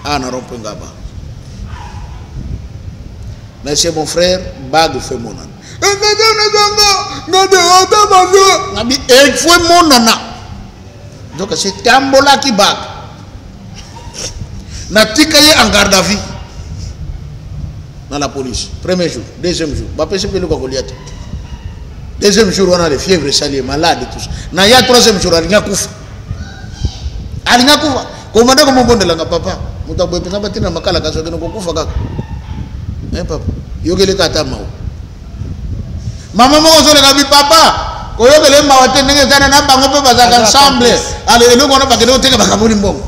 ah na rond-point Ngaba mais c'est mon frère bague fait monana ngabi efwe monana donc c'est tambolaki bague natika ye en garde à vue na la police premier jour deuxième jour bapesi mpe eloko ya kolia te deuxième jour wana le fièvre esali ye malade tout ça na ya troisième jour alingi akufa alingi akufa komanda komobondelanga papa moto aboye mpenza batina makala kasi okende kokufa kaka e papa yokeleka ata mawa mama moko ozoleka bi papa koyokela ye mawa te ndenge ezana na bango mpe bazalaka ensemble ale eloko wana bakende koteka bakaboli mbongo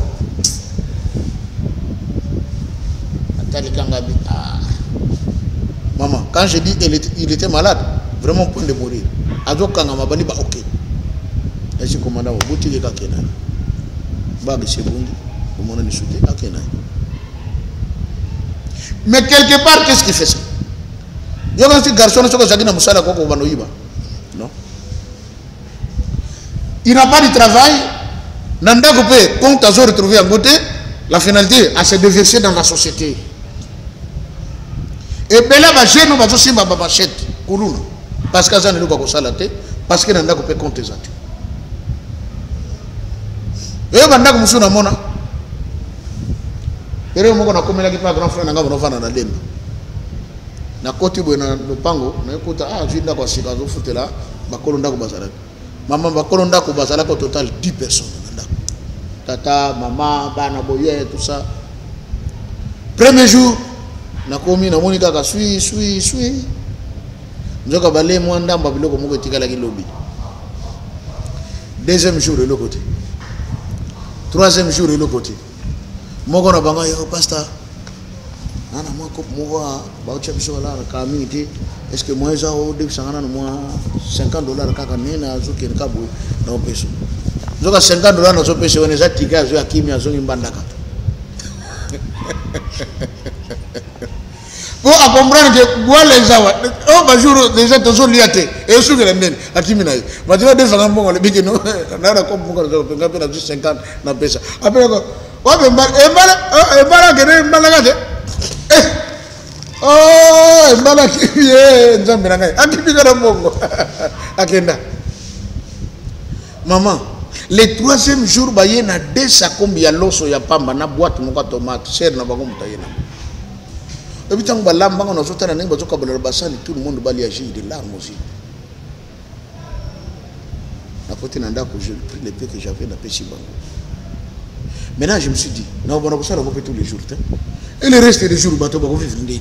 atalikanga bi ah. Maman, quand je dis il était, il était malade, vraiment point de mourir. Azokangama bani ba ok. Esi commandant obutiki kaka akenda. Bague sebungi, omona lisusu te akenda. Mais quelque part, qu'est-ce qui fait ça? Yo kasi garçon soki ozalaki na mosala koko bando yiba. Non. Il n'a pas de travail. Na ndako pe compte azo retrouver yango te, la finalité à se déverser dans la société. Ebele ba jeunes bazo simba ba machette kuluna parce que aza na eloko ya kosala te, parce que na ndako pe compte eza te. Eyo ba ndako mosusu namona période moko nakomelaki pa grand frère na ngai bonofanda na Lemba. Nakoti boye na lopango nakuta ah azwi ndako ya sika azofutela bakolo ndako bazalaki mama bakolo ndako bazalaki au total 10 personnes na ndako tata mama bana boye tout ça premier jour nakomi namoni kaka sui sui sui nzoka bale mwa ndambo ya biloko moko etikalaki lobi deuxième jour eloko te troisième jour eloko te. Moko na bango yo pasteur. Nana mwa kope moko baotya biso balala kala mingi te. Est-ce que moi eza odebisanga nano mwa 50 dollars kaka ne nazokende ka boye na opeso. Nzoka 50 dollars nazopesa wana eza tika azwi akimi azongi mbandaka. Po a comprendre que bwala eza wa o ba jour déjà tozolia te esukela ndeni akimi na ye bato badefaka mbongo alobi ke no na na kope moko naza kopenga mpe nazwi 50 napesa apelaka wapi embala embala embala akende embalaka te eh oh embala akimi ye nzambe na ngai akimi kaka mbongo akenda maman. Le troisième jour baye na deux sakombi ya loso ya pamba na boîte moko ya tomate sere na bango moto aye nango ebi ntango balamba ngo nazotala ndenge bazokabolela basani tout le monde balia j'ai de larmes aussi nakoti na ndako je pris le peu que j'avais napesi bango. Maintenant je me suis dit nakobanda kosala yango mpe tous les jours te et le reste des jours bato bakovivre ndeni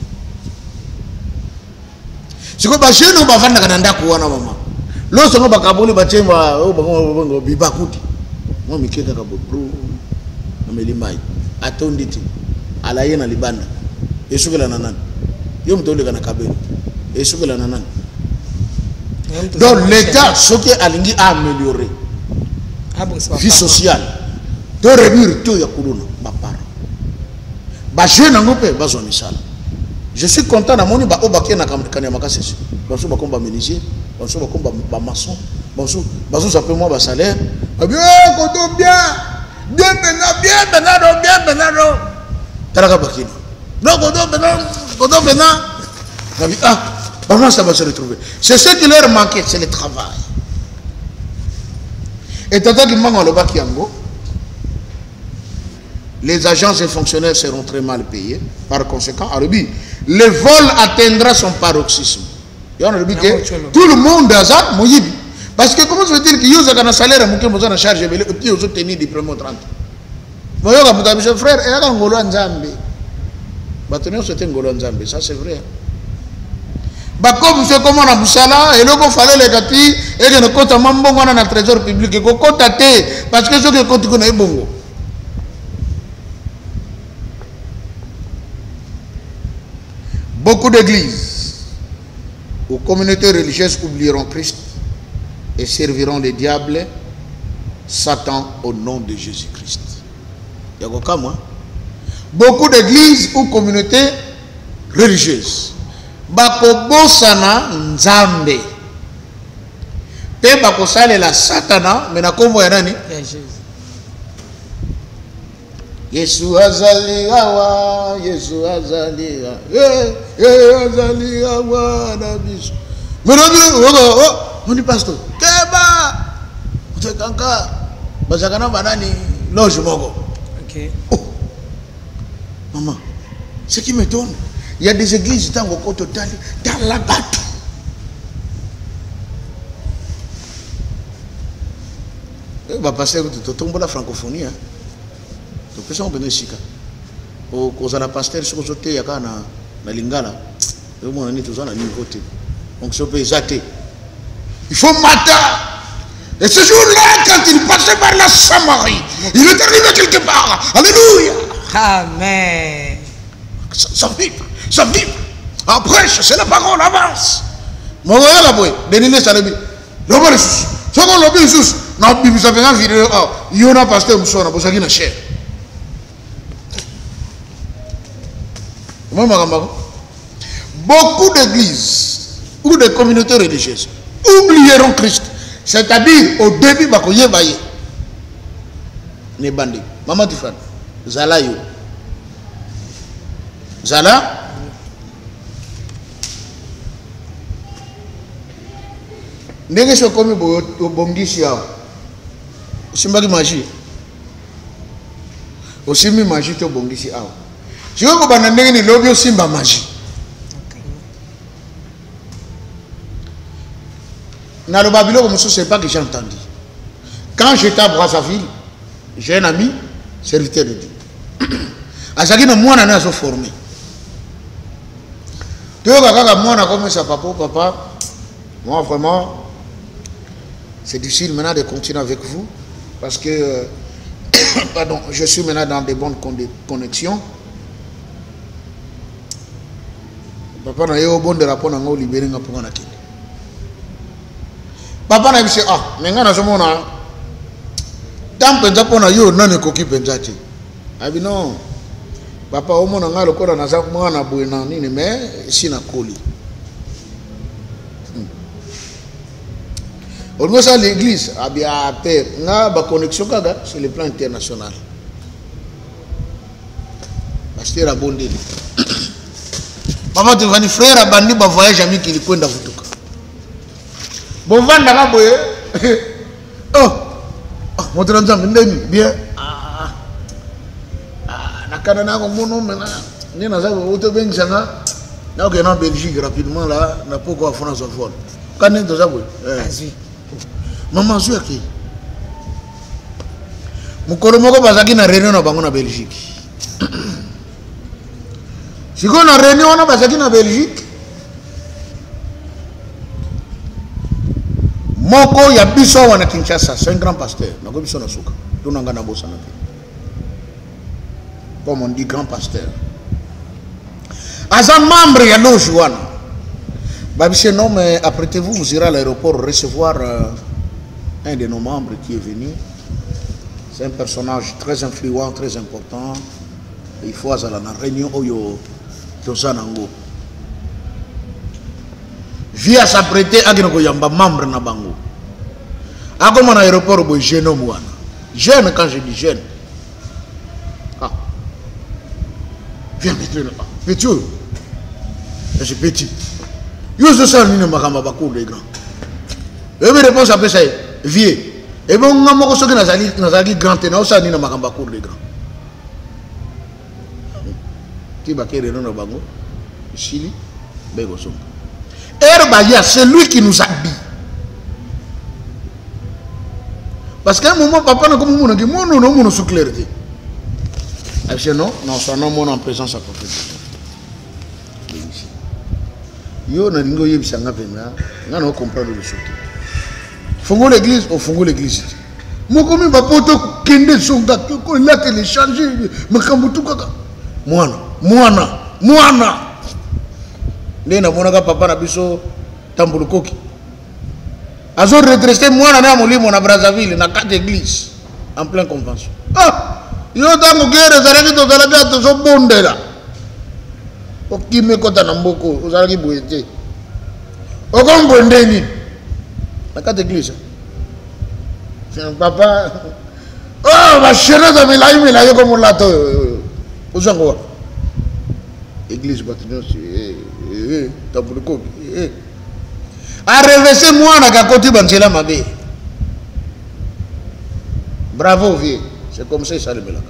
sikoyo bajeune oyo bavandaka na ndako wana mama loso yango bakaboli batie oyo bango bibakuti mwa mike kaka bro ameli mai atondi te alaye na libanda esukela na nani yo moto oleka na kabelo esukela na nani. Donc l'état soki alingi aaméliorer vie sociale to réduire taux ya kuluna baparent bajeune yango mpe bazwa misala. Je suis content namoni baoyo bakei na kanya makasi bamosusu bakomi bamenuisier, bamosusu bakomi bamaçon, bamosusu bazozwa mpe mwa basalaire babi koto bien bien mpenza bien mpenza do bien mpenza do talaka bakino donc koto mpenza koto mpenza babi ah bango ça va se retrouver. C'est ce qui leur manquait, c'est le travail. Et tata Kimbangu alobaki yango, les agents et fonctionnaires seront très mal payés. Par conséquent, alobi, le vol atteindra son paroxysme. Et on a dit que tout le monde a ça, moyibi. Parce que comment se fait-il que yo a un salaire moke moza na charge ebele et puis ozo tenir du premier au 30. Moyoka moto abiso frère eyaka ngolo ya Nzambe. Bato nyonso te ngolo ya Nzambe, ça c'est vrai. Bakomi se komona mosala eloko fale eleka ti ekende kota mwa mbongo wana na trésor public ekokota te parce que soki ekoti kuna ebongo. Beaucoup d'églises ou communautés religieuses oublieront Christ et serviront le diable, Satan, au nom de Jésus-Christ. Yakoka, moi. Beaucoup d'églises ou communautés religieuses bakobosana Nzambe mpe bakosalela Satana me na nkombo ya nani? Ya Jésus. Yesu azali awa, Yesu azali awa, eh, eh, azali awa na biso. Mais oh, on dit pasteur, keba, otekanka, bazalaka na banani loge moko. Ok. Oh, maman, ce qui m'étonne, il y a des églises ntango okota otali tala bato. Eh, bapasteur kutu totombola francophonie, hein. Topesa ngo mpenza esika kozala pasteur soki ozoteya kaka na lingala omona nini toza na niveau te, onction mpe eza te. Il faut matin. Et ce jour-là, quand il passait par la Samarie, il est arrivé quelque part. Alléluia. Amen. Ça, ça vibre, ça vibre. Après, c'est la parole, avance. Moya boye, Denis Lessie loba lisusu. Soki olobi lisusu, nabimisa mpenza video awa. Yo na pasteur mosusu wana bozalaki na chaire. Omoni makambo yango? Beaucoup d'églises ou de communautés religieuses oublieront Christ. C'est-à-dire, au début, bakoyeba ye. Ne bande. Maman Tifani, zala yo. Zala. Ndenge soki okomi boye obongisi awa, osimbaki magie, osimbi magie te, obongisi awa, sikoyo kobanda ndenge nini lobi osimba magie? Naloba biloko mosusu, c'est pas que j'ai entendu. Quand j'étais à Brazzaville, j'ai un ami serviteur de Dieu, azalaki na mwana naye azoforme. Toyoka kaka mwana akomisa papa, papa, moi vraiment c'est difficile maintenant de continuer avec vous parce que Pardon, je suis maintenant dans de bonnes connexions. Papa na ye obondela mpo na ngai, olibere nga mpo nga nakende. Papa na biso, ah, me ngai nazomona ntango mpenza mpo na yo nani ekoki mpenza te. Abi non, papa, omona ngai lokola naza mwana boye na nini, me esi nakoli. Olingi osala l'église? Abi, ah, père, nga baconnexion kaka sur le plan international. Pasteur abondeli, papa tovandi, frère abandi bavoyage ya mikili, kwenda vutuka, bovandaka boye. Oh, oh, moto na Nzambe, ndeni bien. Ah, ah, nakanda nakomona mena nde naza otobengisa nga, nakokende na Belgique rapidement la na poko afona zwa vol ka ndenge toza boye. Azwi. Mama azwi, akei. Mokolo moko bazalaki na réunion na bango na Belgique. Sikoyo na réunion wana bazalaki na Belgique, moko ya biso awa na Kinshasa, c'est un grand pasteur, nakoyi biso na suka tunanga na bosana te, comme on dit, grand pasteur, aza membre ya loge wana. Babise, non, mais apprêtez-vous, vous irez à l'aéroport recevoir un de nos membres qui est venu. C'est un personnage très influent, très important. Il faut azala na réunion oyo toza nango. Vie as'apprêter, akende koyamba membre na bango. Akoma na aéroport boye, jeune homme wana, jeune, quand je dis jeune, ah, viens petit, ah, petit oyo, je petit, yo ozosala nini makambo ya bacour de grand? Oyebi réponse apesa ye? Vie ebonga moko, soki nazalaki grand te, naosala nini na makambo ya cour de grand? Ti bake réunion na bango esili, bekozonga ere baya, c'est lui qui nous habille. Parce qu'à un moment, papa na komomonaki mwana na omona su clair te. Abise, non, non, ça non, mona en présence ya prophète. Yo nalingi oyebisa nga mpenza, nga na ocomprendre liso te. Fongola église, ofongola église te, mokomi bapoto, kende zonga, kolatela, échange makambo tu kaka mwana mwana mwana. Nde namonaka papa na biso Tambulukoki azo redresse mwana na ya molimo na Brazzaville, na kati église, en plein convention. Ah, yo ntango guerre ezalaki, tozalaki ya tozobondela, okimi ekɔta na mboka oyo, ozalaki boye te, okomi boye nde nini na kati église? Papa, oh, bacheneuse milai milai ekomolata oyo ozwango wa église, bato nyonso Tambulukoki arevese mwana kakoti banzela mabe. Bravo vieux, c'est comme ça esalemelaka.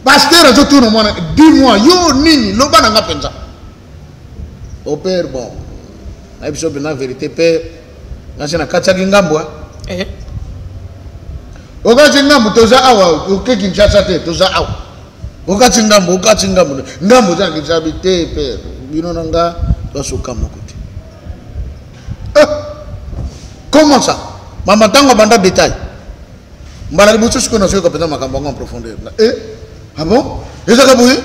Pasteur azotuna mwana, dis moi, yo nini, loba na nga mpenza au père. Bon, nayebi biso mpenza vérité, père, nasi nakatiaki ngambo. Eh. Okati ngambo, toza awa, oke Kinshasa te, toza awa, okati ngambo, okati ngambo, ngambo oza na Kinshasa bi te. Père, bino na nga toasoka moko te. Eh, comment ça, mama? Ntango abanda détail mbala liboso, sikoyo nazoyoka mpenza makambo yango en profondeur. Eh, ah bon, ezaka boye?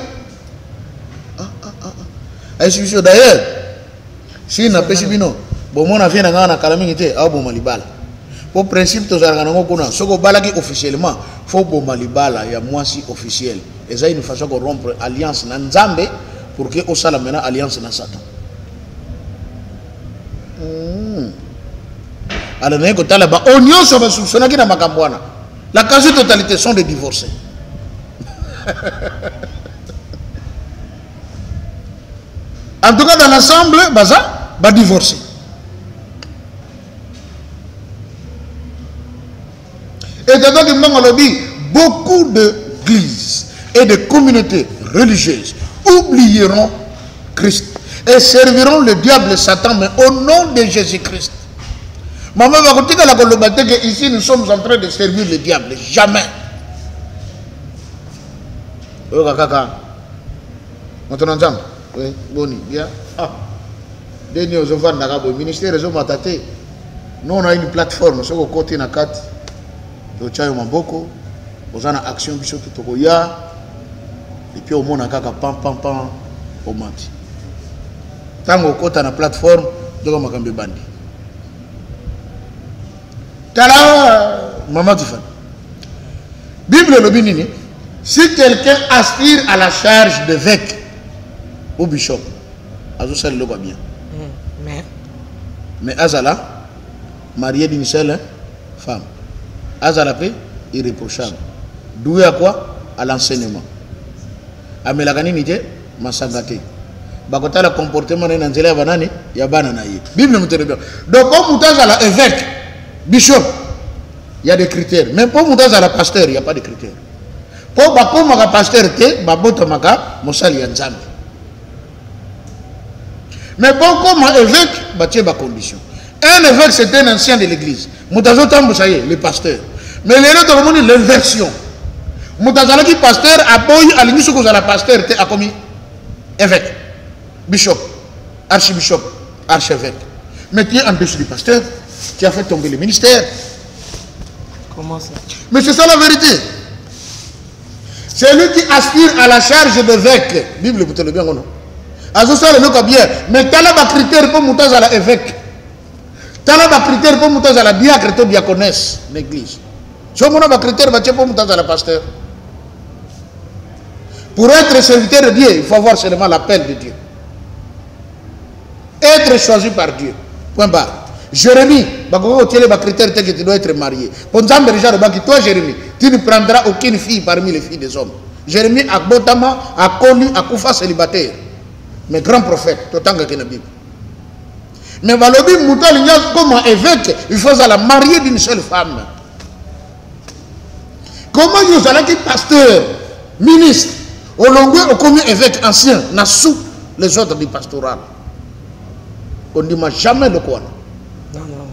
Ah, ah, ah, ah. Ayesi biso d'ailleurs, si napesi bino bomona vie na ngai na kala mingi te, aoboma libala. Po principe tozalaka nango kuna, soki obalaki officiellement, faut boma libala ya mwasi officiel. Eza une façon ya korompre alliance na Nzambe pour que osala maintenant alliance na Satan. Alors naye kotala baoyo nyonso basoupçonnaki na makambo wana, la quasi totalité sont des divorcés. En tout cas, dans l'ensemble, baza badivorcé. Et Tata Kimbangu alobi, beaucoup d'églises et de communautés religieuses oublieront Christ et serviront le diable Satan, mais au nom de Jésus-Christ. Maman bakotikala koloba te que ici nous sommes en train de servir le diable. Jamais. Oyoka kaka moto na Nzambe, oui, boni bien, ah, ndeni ozovandaka boye, ministère ezomata te. Nous, on a une plateforme, soki okoti na kati. Totya yo maboko, oza na action biso to tokoya, et puis omona kaka pam pam pam omati. Ntango okota na plateforme, nzoka makambo ebandi. Tala mama Tiffany. Bible elobi nini? Si quelqu'un aspire à la charge d'évêque ou bishop, azosala eloko ya bien. Mais azala marié d'une seule femme. Azala pe irréprochable. Doué à quoi? À l'enseignement. Amelaka nini te? Masanga te. Bakotala comportement na ye na nzela ya banani? Ya bana na ye. Bible moto elobi. Donc po moto azala évêque, bishop, il y a des critères. Mais po moto azala pasteur, il y a pas de critères. Po bakomaka pasteur te, babotamaka mosali ya Nzambe. Mais po koma évêque, batie ba conditions. Un évêque, c'est un ancien de l'église. Moto azotambusa ye, le pasteur. Mais lelo tokomoni l'inversion. Moto azalaki pasteur, aboyi, alingi soki kozala pasteur te, akomi évêque, bishop, archibishop, archevêque. Mais tu es en dessous du pasteur, tu as fait tomber le ministère. Comment ça? Mais c'est ça la vérité. C'est lui qui aspire à la charge d'évêque. Bible pour te le bien non? Azosala eloko bien, mais tala ba critères pour moto azala évêque. Tala ba critères pour moto azala diacre to diaconesse l'église. So mona ba critères ba pour moto azala pasteur. Pour être serviteur de Dieu, il faut avoir seulement l'appel de Dieu. Être choisi par Dieu. Point barre. Jérémie, bakoki kotiele ba critères te que tu dois être marié. Po Nzambe déjà alobaki, toi Jérémie, tu ne prendras aucune fille parmi les filles des hommes. Jérémie abotama, akoli, akufa célibataire. Mais grand prophète, totangaki na Bible. Mais balobi moto alingi akoma évêque, il faut azala marié d'une seule femme. Comment yo ozalaki pasteur, ministre, olongwe okomi évêque ancien na sous les ordres du pastoral? On ne dit jamais le quoi. Non, non.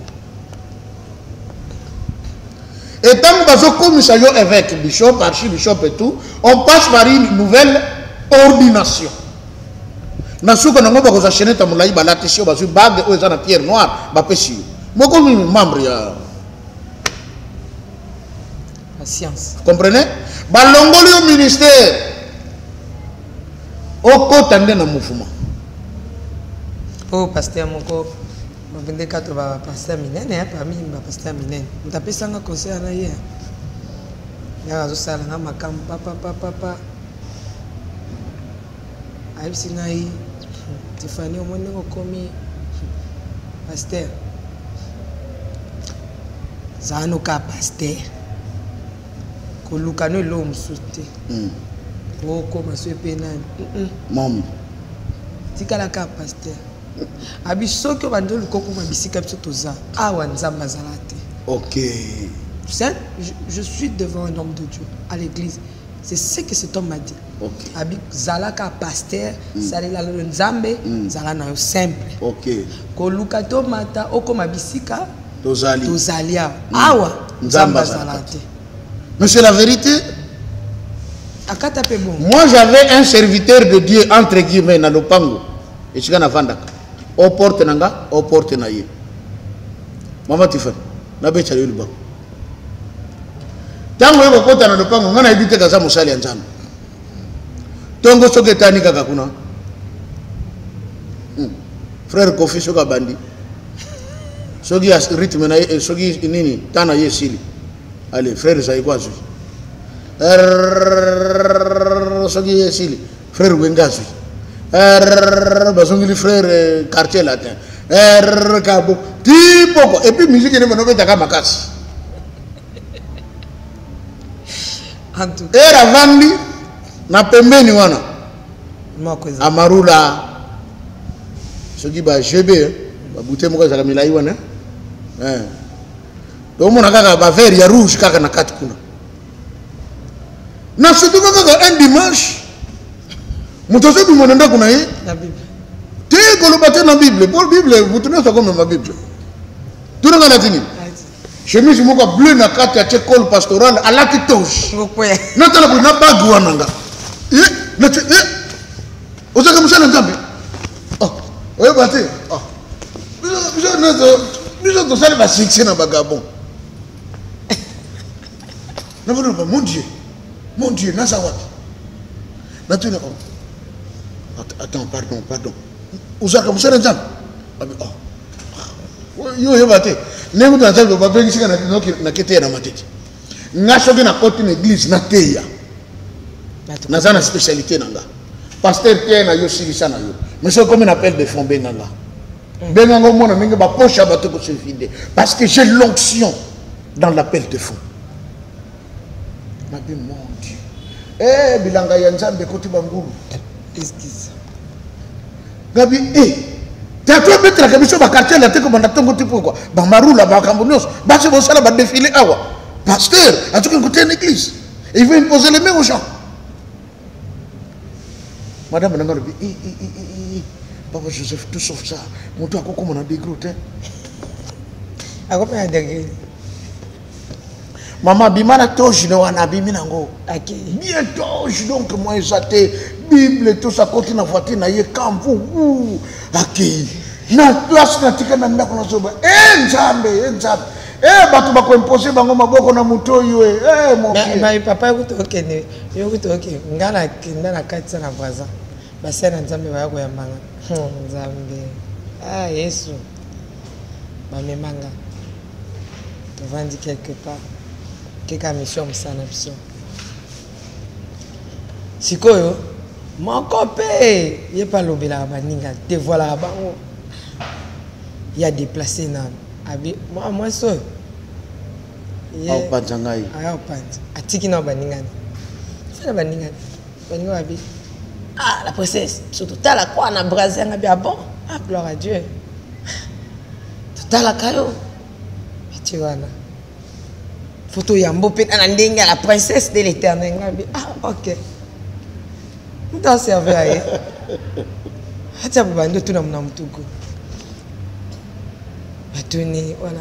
Et tant que bazo komisa yo évêque, bishop, archibishop et tout, on passe par une nouvelle ordination. Na suka nango bakoza chaînette ya molai balatisi yo, bazwi bague oyo eza na pierre noire bapesi yo. Moko mimi membre ya la science. Vous comprenez? Balongoli yo ministère. Okota nde na mouvement. Oh pasteur moko bavende kato ba pasteur minene, hein, parmi ba pasteur minene. Moto apesanga conseil na ye. Ya azosala nga makambo papa papa papa. Ayebisi ngai Tiffany, omoni ndenge okomi pasteur. Zala no kaka pasteur. Koluka no eloko mosusu te. Okoma so epe nani? Mami. Tikala kaka pasteur. Abi soki obandi oluka okoma bisika biso toza, awa Nzambe azala te. Ok. Je suis devant un homme de Dieu à l'église. C'est ce que cet homme m'a dit. Ok. Abi zalaka pasteur, salela le Nzambe, zala na yo simple. Ok. Koluka to mata okoma bisika tozali. Tozali awa. Awa Nzambe Nzambe azala azala te. Mais c'est la vérité. Akata pe bon. Moi j'avais un serviteur de Dieu entre guillemets na lopango. Esika na vandaka. Au porte nanga, au porte na ye. Maman Tiffany, na becha yo libango. Tango yo kokota na lopango, nga nayebi te kaza mosali ya Nzambe. Tongo soki etani kaka kuna. Frère Kofi soki abandi. Soki ya rythme na ye, soki nini, temps na ye esili. Allez, frère Zaïko azwi. Rrrr, soki ye esili, frère Wenga azwi. Rrrr, bazongeli frère quartier latin. Rrrr, kabo. Ti poko. Et puis musique ne bano betaka makasi. En tout cas. Era vandi na pembeni wana. Moko eza. Amarula. Soki ba GB, ba bouteille moko ezalaka milai wana. Tomona kaka ba verre ya rouge kaka na kati kuna. Na surtout kaka un dimanche, moto azobima na ndako na ye. Na Bible. Te koloba te na Bible. Po Bible, moto nyonso akomema Bible. Tuna nga na tini. Chemise moko bleu na kati atie col pastoral, alati toge. Ngokwe. Natala boye na bague wana nga. Eh, na tie, eh. Ozaka mosala Nzambe. Oh, oyeba te. Oh. Biso, biso nyonso, biso tosali ba succès na ba Gabon. Naboloba, mon Dieu, mon Dieu, naza wapi? Natuni, oh. Attends, pardon, pardon. Ozalaka mosala Nzambe? Abi, oh. Yo oyeba te. Ndenge kutu na Nzambe babengisi nga naketeya na matete. Nga soki nakoti na église nateya. Naza na spécialité na nga. Pasteur teya na yo, silisa na yo. Mais soki komi na appel de fonds, benga nga. Benga nga omona ndenge ba poche ya bato ko se vider. Parce que j'ai l'onction dans l'appel de fonds. Nabi, mon Dieu. Eh, bilanga ya Nzambe ekoti bangulu. Excuse. Gabi, eh, tatu ebetelaka biso bakartier na te kobanda ntongo ti pokwa bamarula makambo nyonso basi bosala badefile awa. Pasteur azoki koteya na église, il veut imposer les mains aux gens. Madame nanga alobi, eh, eh, eh, eh, eh, papa Joseph, tout sauf ça, moto akokoma na degré te. Akoma na degré. Mama abima na toge ne wana, abimi nango Akei. Bien toge, donc moi eza te bible tous, akoti na voiture na ye kamvu, akei na place. Natika na ndako, nazoba e Nzambe, e Nzambe, e bato bakoimpose bango maboko na moto oyo e mokili. Mais papa, yokuti okende, yokuti okende, nga nakenda na kati na Brazza, basali na Nzambe baya koyambanga. Nzambe, ah Yesu, bamemanga, tovandi quelque part, keka mission mosala na biso. Sikoyo moko mpe ye mpe alobelaka baninga, devoilaka bango ya déplace nano, abi mwa mwasi oyo Aopanza ngai. Aya opanza, atiki nao baningani, fana baningani, baninga babi: "Ah, la princesse, biso totala kwa na Brazil." Ngabi: "Ah bon? Ah, gloire à Dieu, totalaka yo." Batie wana foto yambo mpe na ndenge ya la princesse de l'Éternel. Ngabi: "Ah ok." Mutu aserve aye atia bobandi otuna na mutuku, batuni wana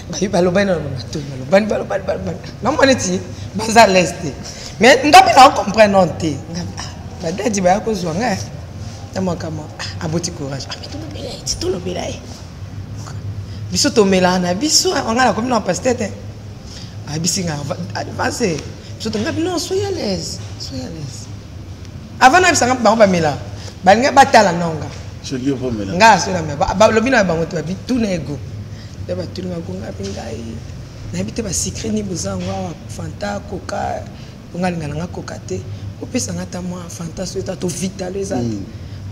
bayi balobani na batuni, balobani, balobani, balobani, namona neti baza l'aise te, mais nga mpe na comprendre non te. Ah, badadi baya kozwa ngai na makambo. Ah, aboti courage. Ah, mais tolobela ye ti, tolobela ye biso, tomelaka na biso. Nga nakomi na pasteur te, ayebisi nga avance biso to. Ngabi: "Non, soyez à l'aise, soyez à l'aise." Avant nayebisanga bango bamela, balingi batala nonga. Soki yo pomela. Nga so na balobi na bango te, babi tuna ego nde batuni bango. Ngabi: "Ngai nayebi te basecret nini boza yango awa, Fanta, Coca, mpo nga alinga nanga Coca te, opesanga ata mwa Fanta so eza to Vitalo eza te."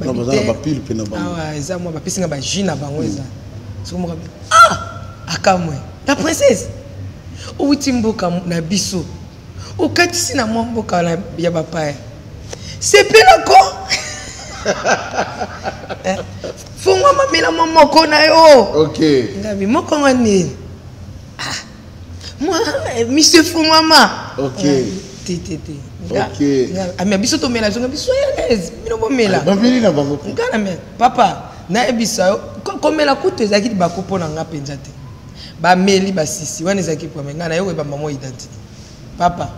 Non, baza na bapile mpe na bango. Awa eza mwa bapesi nga bajus na bango eza soki moko ah, akamwe: "La princesse, owuti mboka na biso, okatisi na mwa mboka ya bapaya, sepelako. Eh, fongwama, mela mwa moko na yo." Ngabi: "Moko nga nini? Ah, moi, monsieur, fongwama." Te te te. Nga biso tomela biso, nga biso à l'aise, bino bomela. Bameli na bango. Nga na me papa nayebisa yo, komela kutu ezalaki libaku mpo na nga mpenza te. Bameli basisi wana, ezalaki premier ngai naye koyeba mama identité. Papa,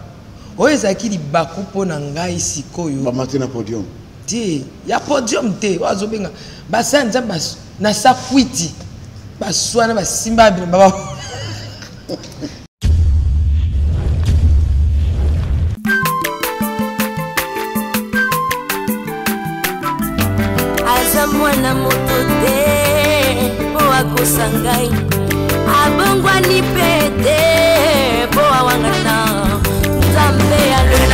oyo ezalaki libaku mpo na ngai sikoyo. Bamati na podium. Te, ya podium te. Oyo azobenga basala Nzambe na sakwiti, baswana, basimba bilamba Aza mwana moto te mpo akosa ngai, abongwani mpe te mpo awangana Nzambe ya.